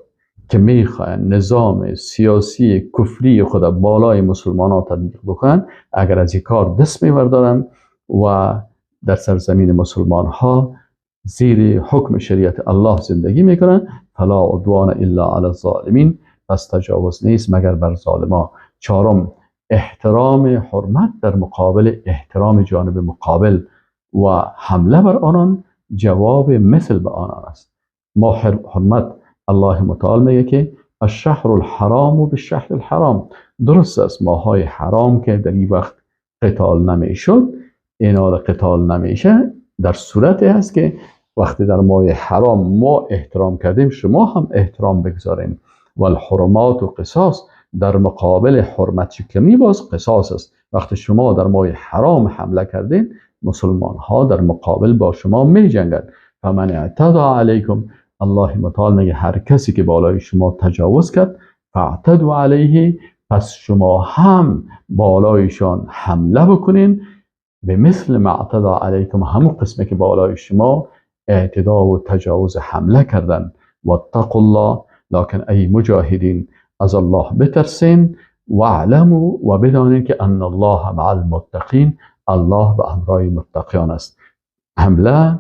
که میخواین نظام سیاسی کفری خود بالای مسلمان ها تطبیق بکنن، اگر از این کار دست میبردارن و در سرزمین مسلمان ها زیر حکم شریعت الله زندگی میکنن، فلا عدوان الا علی الظالمین، پس تجاوز نیست مگر بر ظالما. چهارم، احترام حرمت در مقابل احترام جانب مقابل و حمله بر آنان جواب مثل به آنان است. ما حرمت، الله متعال میگه که الشهر الحرام بالشهر الحرام. درست است ماهای حرام که در این وقت قتال نمیشد، اینا قتال نمیشه، در صورتی هست که وقتی در ماه حرام ما احترام کردیم شما هم احترام بگذارین. والحرمات و قصاص، در مقابل حرمت شکنی باز قصاص است. وقتی شما در ماه حرام حمله کردین، مسلمان ها در مقابل با شما می جنگند. فمن اعتدى علیکم، الله متعال میگه هر کسی که بالای شما تجاوز کرد، فاعتدوا علیه، پس شما هم بالایشان حمله بکنین، به مثل ما اعتدى علیکم، همون قسمه که بالای شما اعتدا و تجاوز حمله کردن. واتقوا الله، لکن ای مجاهدین از الله بترسین، واعلموا و بدانین که ان الله مع المتقین، الله به امرای متقیان است. حمله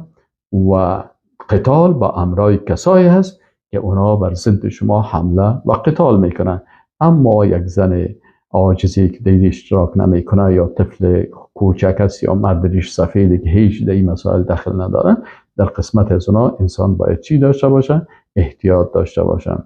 و قتال با امرای کسایی هست که اونا بر ضد شما حمله و قتال میکنن. اما یک زن عاجزی که در اشتراک نمیکنه، یا طفل کوچک است، یا مرد ریش سفیدی که هیچ در این مسائل دخل نداره، در قسمت از اونا انسان باید چی داشته باشه؟ احتیاط داشته باشه.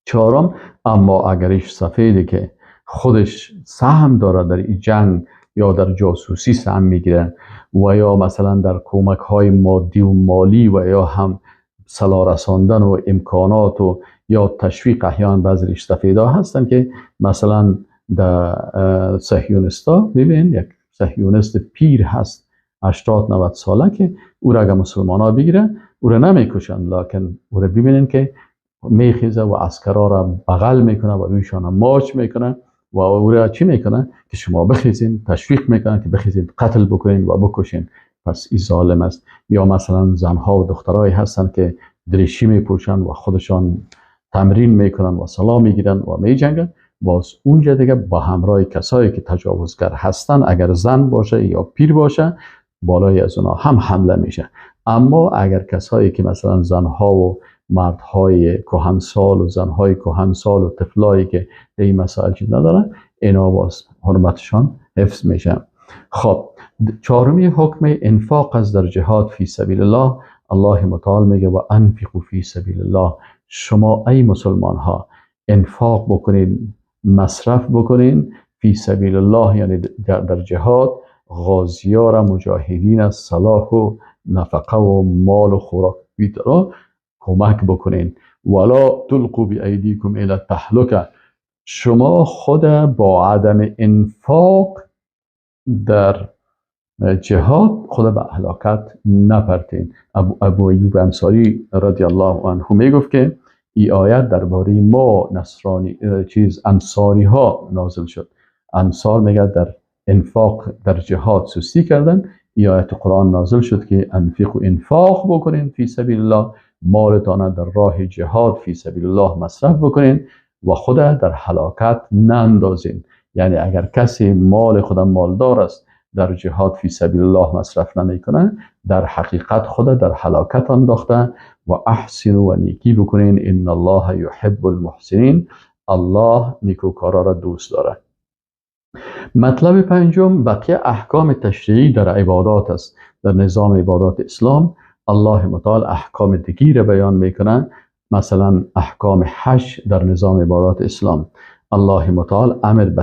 چهارم، اما اگر ریش سفیدی که خودش سهم داره در این جنگ یا در جاسوسی سهم میگیره و یا مثلا در کمک های مادی و مالی و یا هم سلاح رساندن و امکانات و یا تشویق، احیان بعضی ریش سفیدها هستن که مثلا در صهیونستا میبینین یک صهیونست پیر هست 80-90 ساله که او را اگر مسلمان ها بگیره او را نمیکشن، لکن او را ببینین که میخیزه و عسکرها را بغل میکنه و رویشان ماچ میکنه و او را چی میکنه که شما بخیزین، تشویق میکنه که بخیزین قتل بکنین و بکشین. پس این ظالم است. یا مثلا زنها و دخترایی هستن که دریشی میپوشن و خودشان تمرین میکنن و سلام میگیرن و میجنگن، باز اونجا دیگه با همراه کسایی که تجاوزگر هستن، اگر زن باشه یا پیر باشه، بالای از اونا هم حمله میشه. اما اگر کسایی که مثلا زنها و مردهای کهنسال و زنهای کهنسال و طفلایی که در این مسائل چیز ندارن، اینا باز حرمتشان حفظ میشه. خب، چهارمی حکم انفاق از در جهاد فی سبیل الله. الله متعال میگه و انفقوا فی سبیل الله، شما ای مسلمان ها انفاق بکنین، مصرف بکنین فی سبیل الله، یعنی در جهاد غازیار مجاهدین از سلاح و نفقه و مال و خوراک را کمک بکنین. ولا تلقوا بایدیکم الی التهلکه، شما خود با عدم انفاق در جهاد خود به هلاکت نپرتین. ابو ایوب انصاری رضی الله عنه میگفت که ای آیت درباره ما نصرانی چیز انصاری ها نازل شد. انصار میگه در انفاق در جهاد سستی کردن، ای آیت قرآن نازل شد که انفق و انفاق بکنین فی سبیل الله، مالتان در راه جهاد فی سبیل الله مصرف بکنین و خود در هلاکت نندازین. یعنی اگر کسی مال خود مالدار است در جهاد فی سبیل الله مصرف نمیکنه، در حقیقت خود در هلاکت انداخته. و احسن و نیکی بکنین، ان الله یحب المحسنین، الله نیکوکارا را دوست داره. مطلب پنجم بقیه احکام تشریعی در عبادات است. در نظام عبادات اسلام الله متعال احکام دیگری را بیان میکنه، مثلا احکام حج در نظام عبادات اسلام. الله متعال امر به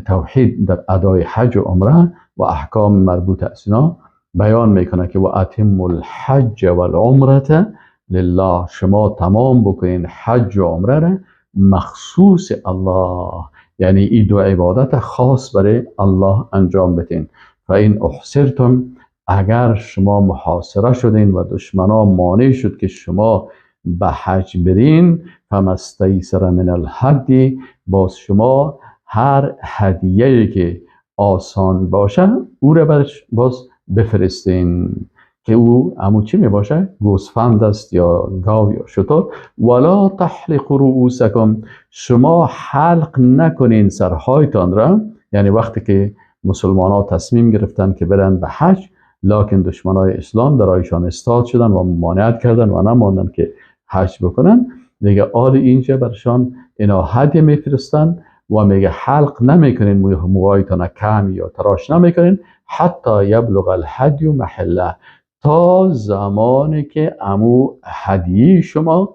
توحید در ادای حج و عمره و احکام مربوط از اینا بیان میکنه که و اتم الحج والعمره لله، شما تمام بکنین حج و عمره را مخصوص الله، یعنی این دو عبادت خاص برای الله انجام بدین. فإن احصرتم، اگر شما محاصره شدین و دشمنا مانع شد که شما به حج برین، فما استیسر من الهدی، باز شما هر هدیه‌ای که آسان باشه او را باز بفرستین که او امو چی می باشه؟ گوسفند است یا گاو یا شتر. ولا تحلق رؤوسکم، شما حلق نکنین سرهایتان را. یعنی وقتی که مسلمان ها تصمیم گرفتن که برن به حج، لکن دشمنای اسلام در آیشان استاد شدن و ممانعت کردن و نماندن که حج بکنن، دیگه آل اینجا برشان اینا هدیه میفرستن و میگه حلق نمیکنین موهایتان کم یا تراش نمیکنین حتی یبلغ الهدی محله، تا زمانی که امو هدیه شما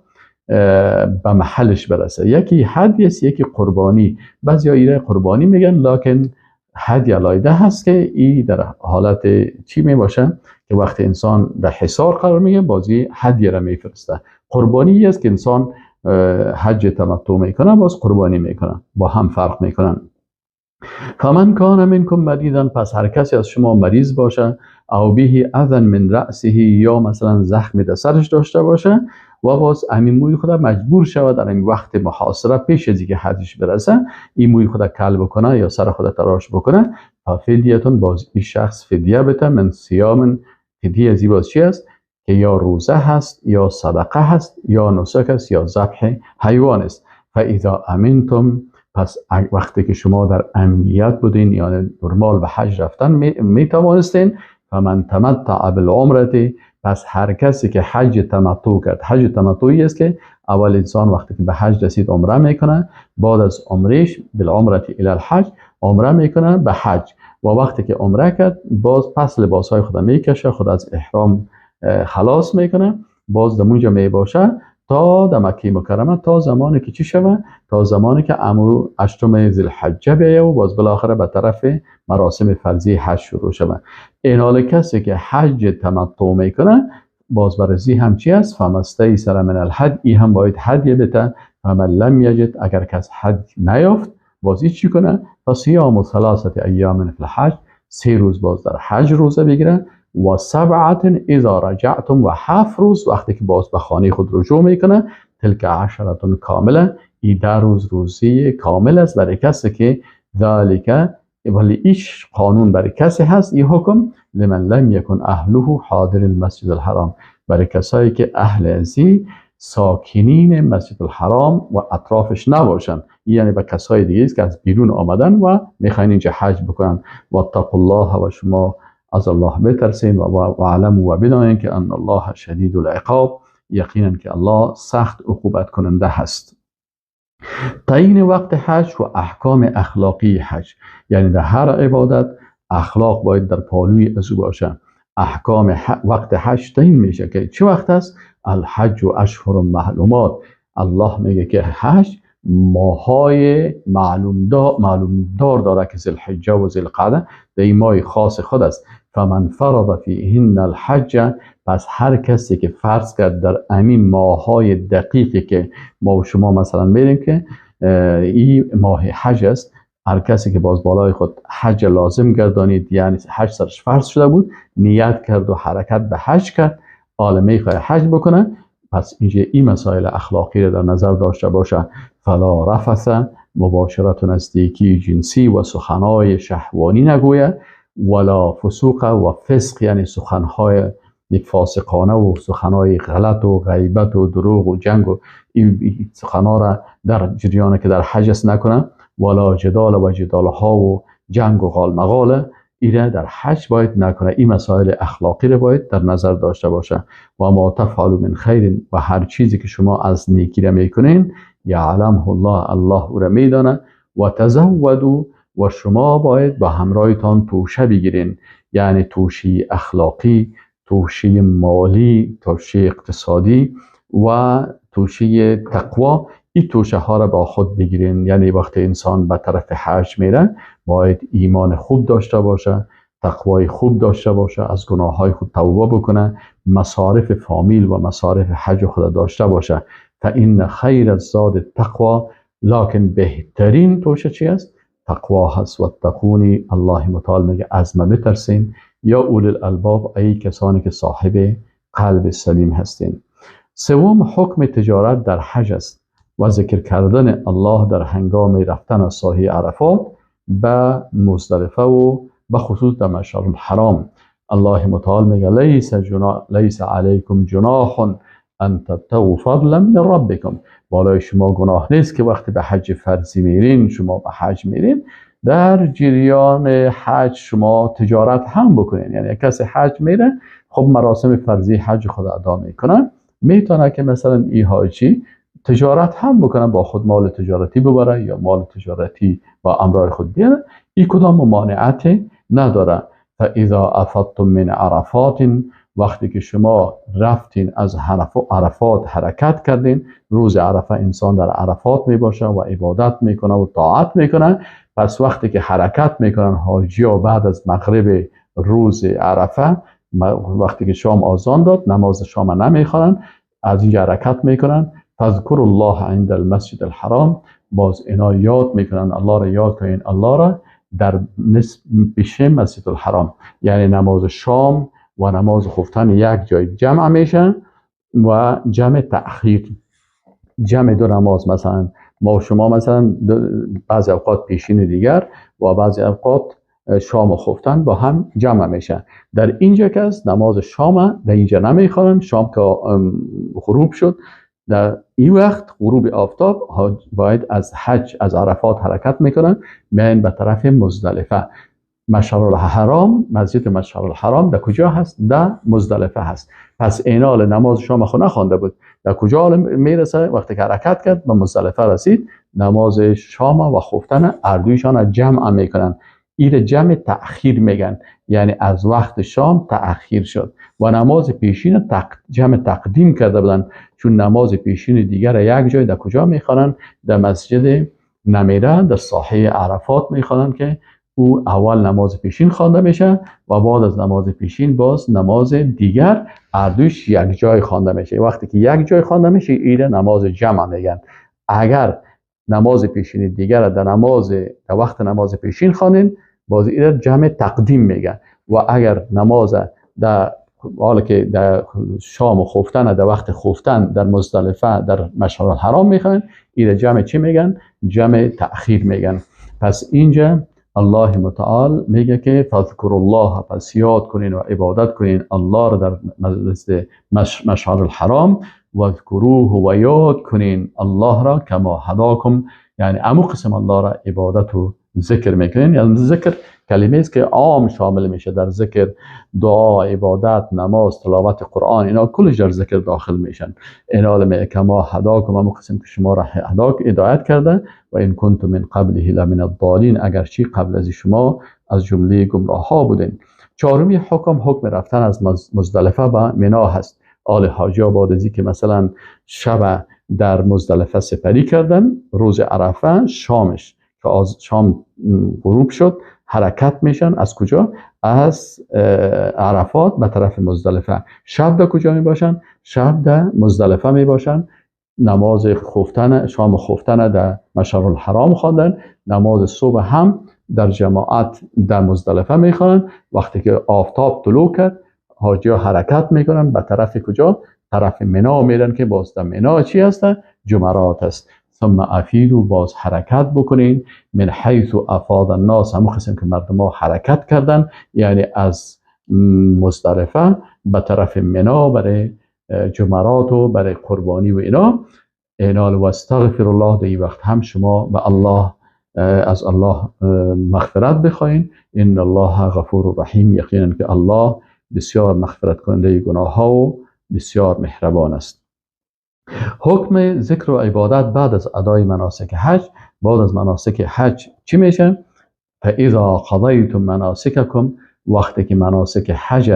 به محلش برسه. یکی هدیه است، یکی قربانی. بعضی ها ایره قربانی میگن، لکن هدیه علایده هست که ای در حالت چی می باشه که وقتی انسان در حصار قرار میگه بازی هدیه را میفرسته. قربانی است که انسان حج تمتع میکنه باز قربانی میکنه، با هم فرق میکنن. فمن کان منکم مریضا، پس هر کسی از شما مریض باشه، او به اذى من رأسه، یا مثلا زخم در سرش داشته باشه و باز همین موی خود مجبور شود در این وقت محاصره پیش از اینکه حجش برسه این موی خود کل بکنه یا سر خود تراش بکنه، ففدیتون، باز این شخص فدیه بده، من صیام، فدیه از باز چی است؟ که یا روزه هست یا صدقه هست یا نسک است یا ذبح حیوان است. فاذا امنتم، پس وقتی که شما در امنیت بودین، یعنی نرمال به حج رفتن می توانستین، فمن تمتع بالعمره، پس هر کسی که حج تمتع کرد. حج تمتعی است که اول انسان وقتی که به حج رسید عمره میکنه، بعد از عمرش بالعمره الی الحج عمره میکنه به حج، و وقتی که عمره کرد باز پس لباسهای خود میکشه، خود از احرام خلاص میکنه، باز در اونجا میباشه تا در مکه مکرمه، تا زمانی که چی شوه؟ تا زمانی که امو اشتم ذوالحجه بیایه و باز بالاخره به طرف مراسم فرضی حج شروع شوه. این حال کسی که حج تمتع میکنه باز برزی هم چی است؟ فما استیسر من الهدی، ای هم باید هدیه بده. فمن لم یجد، اگر کس حج نیافت باز ای چی کنه؟ فصیام ثلاثه ایام فی الحج، 3 روز باز در حج روزه بگیره، و 7 اذا رجعتم، و 7 روز وقتی که باز به خانه خود رجوع میکنه، تلک 10 کامله، ای 10 روز روزی کامل است برای کسی که ذالک، ولی ایش قانون برای کسی هست این حکم، لمن لم یکن اهله حاضر المسجد الحرام، برای کسایی که اهل ازی ساکنین مسجد الحرام و اطرافش نباشن، یعنی به کسای دیگه است که از بیرون آمدن و میخواین اینجا حج بکنن. و اتقوا الله، و شما از الله بترسین، و علموا، و بدانین که ان الله شدید العقاب، یقینا که الله سخت عقوبت کننده هست. تعیین وقت حج و احکام اخلاقی حج، یعنی در هر عبادت اخلاق باید در پالوی از او باشه. احکام وقت حج تعیین میشه که چه وقت است؟ الحج و اشهر معلومات. الله میگه که حج ماهای معلوم دار داره که ذوالحجه و ذوالقعده در این ماه خاص خود است. فمن فرض فیهن الحج، پس هر کسی که فرض کرد در امین ماهای دقیقی که ما و شما مثلا میریم که این ماه حج است، هر کسی که باز بالای خود حج لازم گردانید، یعنی حج سرش فرض شده بود، نیت کرد و حرکت به حج کرد، عالمه میخواد حج بکنه، پس اینجا این مسائل اخلاقی را در نظر داشته باشه. فلا رفث، مباشرت و نزدیکی جنسی و سخنهای شهوانی نگویه، ولا فسوق و فسق، یعنی سخنهای فاسقانه و سخنهای غلط و غیبت و دروغ و جنگ و این سخنها را در جریان که در حج است نکنه، ولا جدال و جدالها و جنگ و غالمغاله ایره در حج باید نکنه. این مسائل اخلاقی رو باید در نظر داشته باشه. و ما تفعلوا من خیر، و هر چیزی که شما از نیکی را میکنین، یعلمه الله، الله او را میدانه. و تزودوا، و شما باید با همراهتان توشه بگیرین، یعنی توشه اخلاقی، توشه مالی، توشه اقتصادی و توشه تقوا. این توشه ها را با خود بگیرین. یعنی وقتی انسان به طرف حج میره باید ایمان خوب داشته باشه، تقوای خوب داشته باشه، از گناه های خود توبه بکنه، مصارف فامیل و مصارف حج خود داشته باشه. فان خیر الزاد التقوا، لکن بهترین توشه چی است؟ تقوا هست. و تقونی، الله متعال میگه از من بترسین یا اولی الالباب، ای کسانی که صاحب قلب سلیم هستین. سوم، حکم تجارت در حج است و ذکر کردن الله در هنگام رفتن از ساحه عرفات به مزدلفه و به خصوص در مشعر الحرام. الله متعال میگه لیس علیکم جناح ان تبتغوا فضلا من ربکم، بالای شما گناه نیست که وقتی به حج فرضی میرین، شما به حج میرین، در جریان حج شما تجارت هم بکنین. یعنی کسی حج میره، خب مراسم فرضی حج خود ادا میکنه، میتونه که مثلا ای حاجی تجارت هم بکنه، با خود مال تجارتی ببره یا مال تجارتی با امرای خود بیاره، این کدام ممانعت نداره. فاذا افضتم من عرفات، وقتی که شما رفتین از عرفات حرکت کردین، روز عرفه انسان در عرفات می باشه و عبادت میکنه و طاعت میکنه. پس وقتی که حرکت میکنن حاجی ها بعد از مغرب روز عرفه، وقتی که شام آذان داد نماز شام نمیخوانن، از اینجا حرکت میکنن. فاذکروا الله عند المسجد الحرام، باز اینا یاد میکنن، الله را یاد کنین، الله را در نصف پیش مسجد الحرام، یعنی نماز شام و نماز خفتن یک جای جمع میشن و جمع تأخیر، جمع دو نماز. مثلا ما شما مثلا بعضی اوقات پیشین دیگر و بعضی اوقات شام و خفتن با هم جمع میشن. در اینجا که از نماز شام در اینجا نمیخوانن، شام که غروب شد در این وقت غروب آفتاب باید از حج از عرفات حرکت میکنن، میاین به طرف مزدلفه. مشعر الحرام، مسجد مشعر الحرام در کجا هست؟ در مزدلفه هست. پس اینال نماز شام خو نخوانده بود، در کجا میرسه؟ وقتی که حرکت کرد به مزدلفه رسید، نماز شام و خفتن اردویشان جمع میکنن. این جمع تأخیر میگن، یعنی از وقت شام تأخیر شد و نماز پیشین جمع تقدیم کرده بودن، چون نماز پیشین دیگر یک جای در کجا میخوانن؟ در مسجد نمیره در ساحه عرفات میخوانن که او اول نماز پیشین خوانده میشه و بعد از نماز پیشین باز نماز دیگر اردوش یک جای خوانده میشه. وقتی که یک جای خوانده میشه ایره نماز جمع میگن. اگر نماز پیشین دیگر در نماز در وقت نماز پیشین خوانین، باز ایره جمع تقدیم میگن. و اگر نماز در حالا که در شام و خفتن در وقت خفتن در مزدلفه در مشعر الحرام میخوان، ایره جمع چی میگن؟ جمع تأخیر میگن. پس اینجا الله متعال میگه که فاذکروا الله، پس یاد کنین و عبادت کنین الله را در مشعر الحرام، و اذکروه و یاد کنین الله را کما هداکم، یعنی امو قسم الله را عبادت و ذکر میکنین. یعنی ذکر کلمه است که عام شامل میشه در ذکر، دعا، عبادت، نماز، تلاوت قرآن، اینا کلش در ذکر داخل میشن. اینا میگه کما هداکم، امو قسم که شما را هداک هدایت کرده، و این کنتم من قبله لمن الضالین، اگرچه قبل از شما از جمله گمراه ها بودین. چهارمی حکم، حکم رفتن از مزدلفه به منا هست. آل حاجی بعد از که مثلا شب در مزدلفه سپری کردن، روز عرفه شامش که از شام غروب شد حرکت میشن از کجا؟ از عرفات به طرف مزدلفه. شب در کجا می باشن؟ شب در مزدلفه می باشن. نماز خفتن، شام خفتن در مشعر الحرام خواندن، نماز صبح هم در جماعت در مزدلفه میخوانن. وقتی که آفتاب طلوع کرد حاجی ها حرکت میکنن به طرف کجا؟ طرف منا میرن که باز در منا چی هست؟ جمرات است. ثم افیدوا، باز حرکت بکنین، من حیث افاض الناس، همون قسم که مردم ها حرکت کردن، یعنی از مزدلفه به طرف منا برای جمرات و برای قربانی و اینا. اینال و استغفر الله، در این وقت هم شما به الله از الله مغفرت بخواین. ان الله غفور رحیم، یقینا که الله بسیار مغفرت کننده گناه ها و بسیار مهربان است. حکم ذکر و عبادت بعد از ادای مناسک حج. بعد از مناسک حج چی میشه؟ فاذا قضیتم مناسککم، وقتی که مناسک حج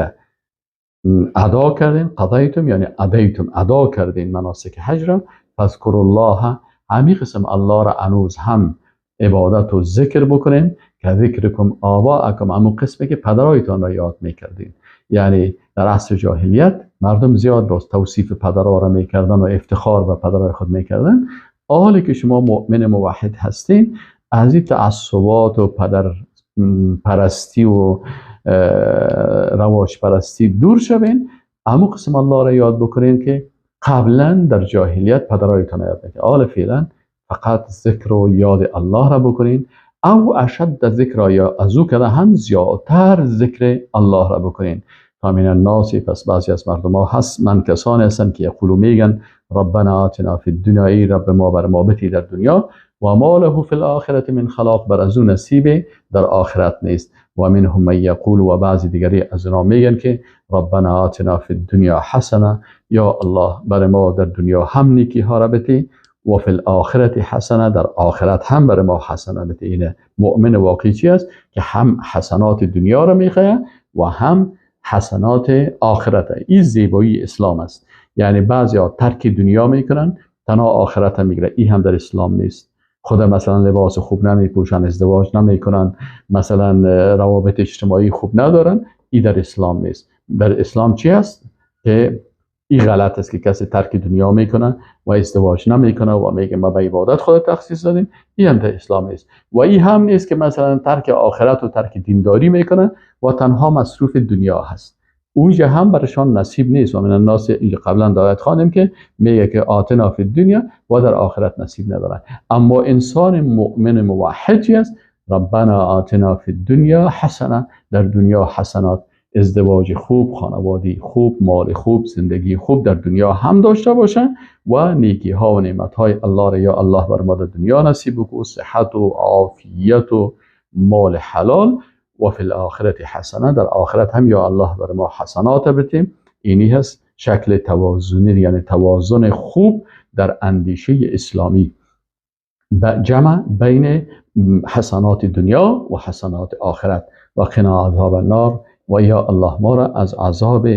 ادا کردین، قضیتم یعنی ادیتم، ادا کردین مناسک حج را، فاذکروا الله، همین قسم الله را هنوز هم عبادت و ذکر بکنین، که ذکرکم آباءکم، همون قسمی که پدرایتان را یاد میکردین. یعنی در عصر جاهلیت مردم زیاد باز توصیف پدرها را میکردن و افتخار به پدرای خود میکردن. حالی که شما مؤمن موحد هستین، از این تعصبات و پدر پرستی و رواج پرستی دور شوین، همون قسم الله را یاد بکنین که قبلا در جاهلیت پدرایتان یاد میکردن. حالا فعلا فقط ذکر و یاد الله را بکنین، او اشد ذکر، یا از او که هم زیادتر ذکر الله را بکنین. فمن الناس، پس بعضی از مردم ها هست، من کسانی هستن که یقولو میگن ربنا آتنا فی الدنیا، ای رب ما بر ما بتی در دنیا، و ما له فی الاخرة من خلاق، بر از او نصیب در آخرت نیست. و منهم من یقول، و بعضی دیگری از اونا میگن که ربنا آتنا فی الدنیا حسنه، یا الله بر ما در دنیا هم نیکی ها را بتی، و فی الاخرة حسنه، در آخرت هم بر ما حسنه بتی. اینه مؤمن واقعی چی است؟ که هم حسنات دنیا را میخواه و هم حسنات آخرت. این زیبایی اسلام است. یعنی بعضی ها ترک دنیا میکنن، تنها آخرت هم میگیره. این هم در اسلام نیست. خود مثلا لباس خوب نمیپوشن، ازدواج نمیکنن، مثلا روابط اجتماعی خوب ندارن، این در اسلام نیست. در اسلام چی است؟ که این غلط است که کسی ترک دنیا میکنه و ازدواج نمیکنه و میگه ما به عبادت خود تخصیص دادیم، این هم در اسلام نیست. و این هم نیست که مثلا ترک آخرت و ترک دینداری میکنه و تنها مصروف دنیا هست. اونجا هم برشان نصیب نیست. و من الناس، اینجا قبلا دایت خواندیم که میگه که آتنا فی الدنیا و در آخرت نصیب نداره. اما انسان مؤمن موحد چی است؟ ربنا آتنا فی الدنیا حسنه، در دنیا حسنات، ازدواج خوب، خانوادی خوب، مال خوب، زندگی خوب در دنیا هم داشته باشه و نیکی ها و نعمت های الله را یا الله بر ما در دنیا نصیب بکو، صحت و عافیت و مال حلال، و فی الاخرة حسنه، در آخرت هم یا الله بر ما حسنات بتیم. اینی هست شکل توازنی، یعنی توازن خوب در اندیشه اسلامی، جمع بین حسنات دنیا و حسنات آخرت. و قنا عذاب النار، و یا الله ما را از عذاب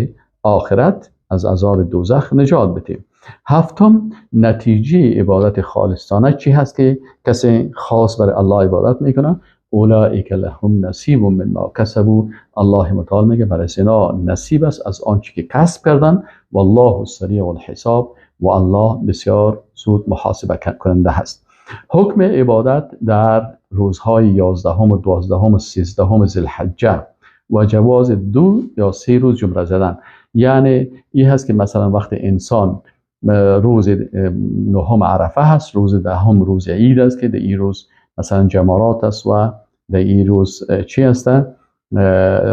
آخرت، از عذاب دوزخ نجات بدیم. هفتم، نتیجه عبادت خالصانه چی هست که کسی خاص برای الله عبادت میکنه؟ اولئک لهم نصیب مما کسبوا، الله متعال میگه برای اینا نصیب است از آنچه که کسب کردن. والله سریع الحساب، و الله بسیار زود محاسبه کننده هست. حکم عبادت در روزهای 11 و 12 و 13 ذوالحجه و جواز 2 یا 3 روز جمره زدن. یعنی این هست که مثلا وقت انسان روز 9 عرفه هست، روز 10 روز عید است که در این روز مثلا جمرات است و در این روز چی هست؟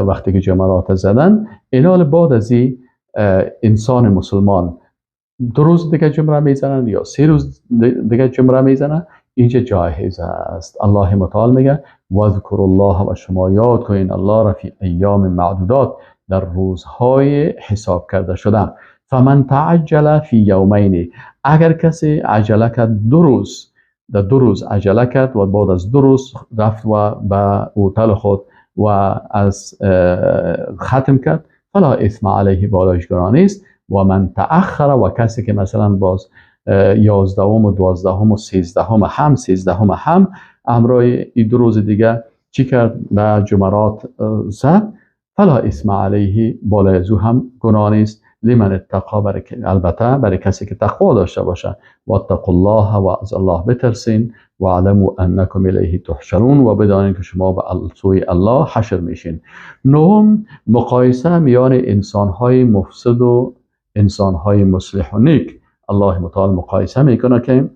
وقتی که جمرات زدن، اینال بعد از این انسان مسلمان 2 روز دیگه جمره میزنن یا 3 روز دیگه جمره میزنن، اینجا جایز است. الله متعال میگه واذکر الله، و شما یاد کنین الله را فی ایام معدودات، در روزهای حساب کرده شده. فمن تعجل فی یومین، اگر کسی عجله کرد 2 روز، در 2 روز عجله کرد و بعد از 2 روز رفت و به هتل خود و از ختم کرد، فلا اثم علیه، بالایش گناه نیست. و من تأخر، و کسی که مثلا باز 11 و 12 و 13 هم 13 هم همراه این 2 روز دیگه چی کرد؟ به جمرات زد، فلا اثم علیه، بالای از او هم گناه نیست. لمن اتقا، البته برای کسی که تقوا داشته باشه. واتقوا الله، و از الله بترسین. و علموا انکم الیه تحشرون، و بدانید که شما به سوی الله حشر میشین. نهم، مقایسه میان انسانهای مفسد و انسانهای مصلح و نیک. الله متعال مقایسه میکنه که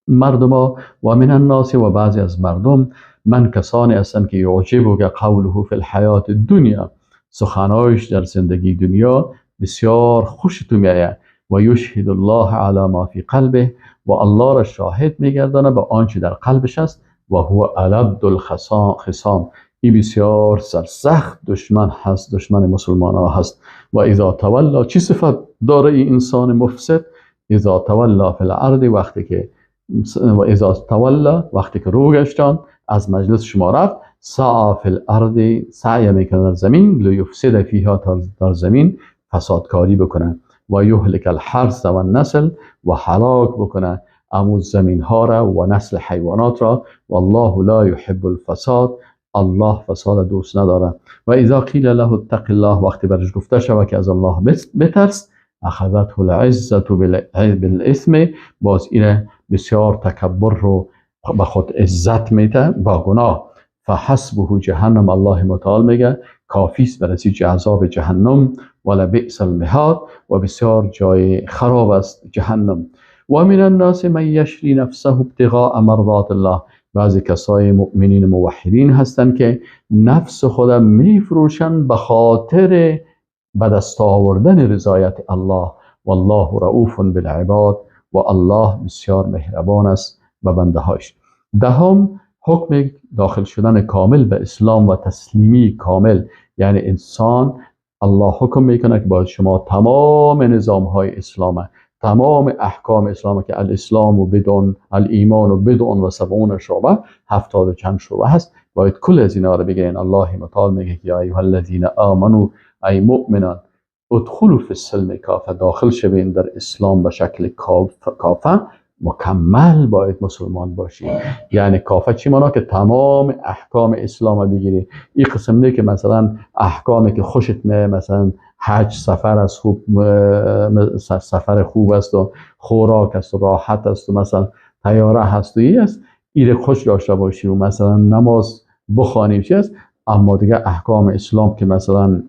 مردم و من الناس، و بعضی از مردم، من کسانی هستند که یعجبک قوله فی الحیات الدنیا، سخنایش در زندگی دنیا بسیار خوش تو میآید. و یشهد الله علی ما فی قلبه، و الله را شاهد میگردانه به آنچه در قلبش است. و هو الد الخصام، این بسیار سرسخت دشمن هست، دشمن مسلمان ها هست. و اذا تولا، چی صفت داره این انسان مفسد؟ اذا تولا فی الارض، وقتی که و اذا تولا، وقتی که رو گشتان از مجلس شما رفت، سعی فی الارض، سعی میکنه در زمین، لیفسد فیها، در زمین فسادکاری بکنه. و یهلک الحرث و النسل، و هلاک بکنه امو زمین ها را و نسل حیوانات را. والله لا یحب الفساد، الله فساد دوست نداره. و اذا قیل له اتق الله، وقتی برش گفته شود که از الله بترس، اخذته العزة بالاثم، باز اینه بسیار تکبر رو به خود عزت میده با گناه. فحسبه جهنم، الله متعال میگه کافیست برای عذاب جهنم. ولبئس المهاد، و بسیار جای خراب است جهنم. و من الناس من یشری نفسه ابتغاء مرضات الله، بعضی کسای مؤمنین موحدین هستند که نفس خود میفروشن به خاطر به دست آوردن رضایت الله. والله رؤوف بالعباد، و الله بسیار مهربان است به بنده هاش. دهم، حکم داخل شدن کامل به اسلام و تسلیمی کامل. یعنی انسان، الله حکم میکنه که باید شما تمام نظام های اسلام، تمام احکام اسلام که الاسلام و بدون الایمان و بدون و سبعون شعبه، 70 و چند شعبه هست، باید کل از اینا رو بگیرین. الله متعال میگه که یا ایها الذین آمنوا، ای مؤمنان، ادخلوا فی السلم کافه، داخل شوین در اسلام به شکل کافه، مکمل باید مسلمان باشی. یعنی کافه چی مانا؟ که تمام احکام اسلام بگیری. این قسم نه که مثلا احکامی که خوشت میاد، مثلا حج سفر از خوب، سفر خوب است و خوراک است و راحت است و مثلا طیاره هست و این است، این خوش داشته باشی و مثلا نماز بخوانیم چی است. اما دیگه احکام اسلام که مثلا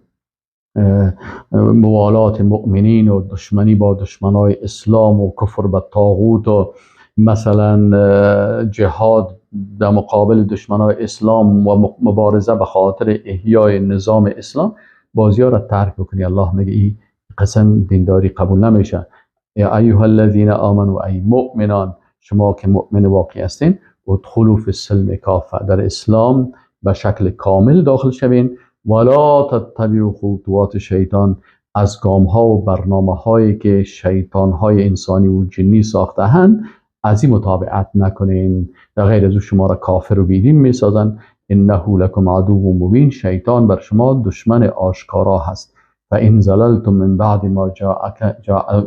موالات مؤمنین و دشمنی با دشمنای اسلام و کفر به طاغوت و مثلا جهاد در مقابل دشمنای اسلام و مبارزه به خاطر احیای نظام اسلام، بازی ها را ترک بکنی. الله میگه این قسم دینداری قبول نمیشه. یا ایها الذین آمنوا، ای مؤمنان، شما که مؤمن واقعی هستین، ادخلوا فی السلم کافه، در اسلام به شکل کامل داخل شوین. ولا تتبعوا خطوات شیطان، از گام ها و برنامه هایی که شیطان های انسانی و جنی ساخته هند از این متابعت نکنین، در غیر از او شما را کافر و بیدین میسازن. انه لکم عدو مبین، شیطان بر شما دشمن آشکارا هست. و این زللتم من بعد ما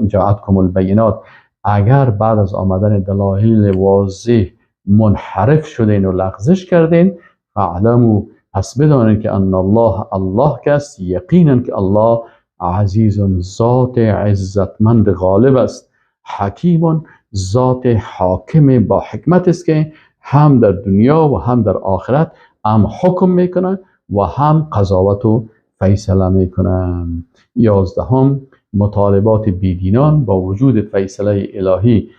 جاءتکم البینات، اگر بعد از آمدن دلایل واضح منحرف شدین و لغزش کردین، فاعلموا، پس بدانید که ان الله، الله کس، یقینا که الله عزیز، ذات عزتمند غالب است، حکیم، ذات حاکم با حکمت است که هم در دنیا و هم در آخرت هم حکم میکنه و هم قضاوت و فیصله میکنه. 11، مطالبات بیدینان با وجود فیصله الهی.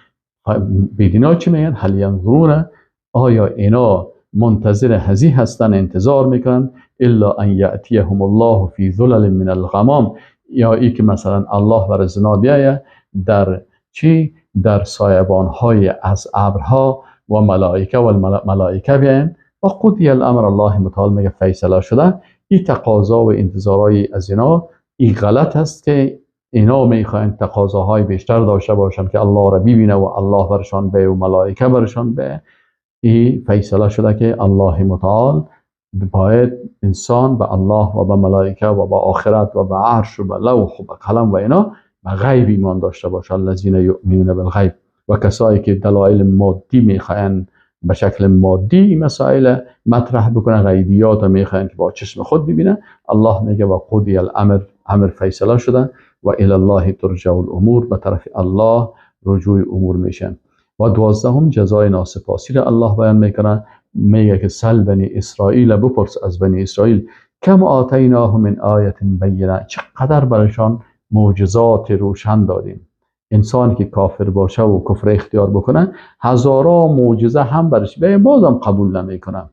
بیدینا چی میگن؟ هل ینظرون، آیا اینا منتظر هزی هستن، انتظار میکنن؟ الا ان یأتیهم الله فی ظلل من الغمام، یا ای که مثلا الله بر زنا بیایه در چی؟ در سایبان های از ابرها و ملائکه و ملائکه بیاین. و قضی الامر، الله متعال میگه فیصله شده. این تقاضا و انتظارای از اینا این غلط است که اینا میخواین تقاضاهای بیشتر داشته باشن که الله را ببینه و الله برشان به و ملائکه برشان به. این فیصله شده که الله متعال باید انسان به الله و به ملائکه و به آخرت و به عرش و به لوح و به قلم و اینا به غیب ایمان داشته باشه. الذین یؤمنون بالغیب. و کسایی که دلایل مادی میخواین به شکل مادی مسائل مطرح بکنن، غیبیات میخواین که با چشم خود ببینن، الله میگه و قضی الامر، امر فیصله شده. و الی الله ترجع الامور، به طرف الله رجوع امور میشه. و 12 جزای ناسپاسی را الله بیان میکنه، میگه که سل بنی اسرائیل، بپرس از بنی اسرائیل، کم آتیناهم من آیت بینه، چقدر برایشان معجزات روشن دادیم. انسانی که کافر باشه و کفر اختیار بکنه، هزارا معجزه هم برش به بازم قبول نمیکنه.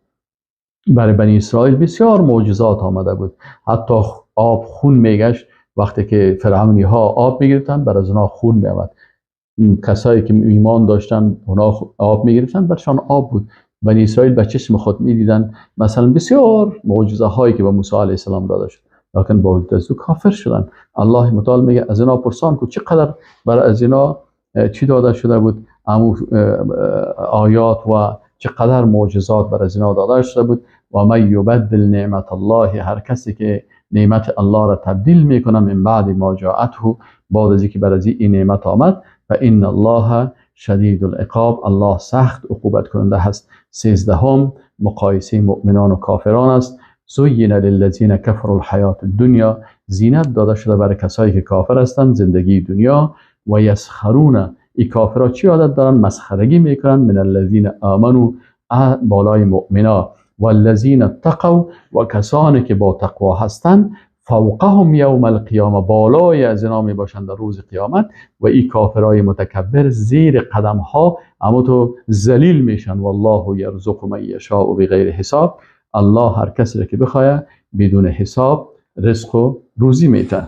برای بنی اسرائیل بسیار معجزات آمده بود، حتی آب خون میگشت. وقتی که فرعونی ها آب میگرفتن بر از اونا خون میآمد، کسایی که ایمان داشتن اونا آب میگرفتن برشان آب بود. بنی اسرائیل به چشم خود میدیدن مثلا بسیار معجزه هایی که به موسی علیه السلام داده شد، لکن با وجود از او کافر شدن. الله متعال میگه از اینا پرسان کو چقدر برای از اینا چی داده شده بود، امو آیات و چقدر معجزات بر از اینا داده شده بود. و من یبدل نعمت الله، هر کسی که نعمت الله را تبدیل میکنه، من بعد ما جاءته، بعد از اینکه بر از این نعمت آمد، و ان الله شدید العقاب، الله سخت عقوبت کننده هست. 13 مقایسه مؤمنان و کافران است. زین للذین کفروا الحیات الدنیا، زینت داده شده برای کسایی که کافر هستند زندگی دنیا. و یسخرون، ای کافرها چی عادت دارن؟ مسخرگی میکنن. من الذین آمنوا، بالای مؤمنا، والذین اتقوا، و کسانی که با تقوا هستند، فوقهم یوم القیامه، بالای از اینا می باشند در روز قیامت. و ای کافرای متکبر زیر قدم ها اما تو ذلیل میشن. والله یرزق من یشاء بغیر حساب، الله هر کسی را که بخواه بدون حساب رزق و روزی میده.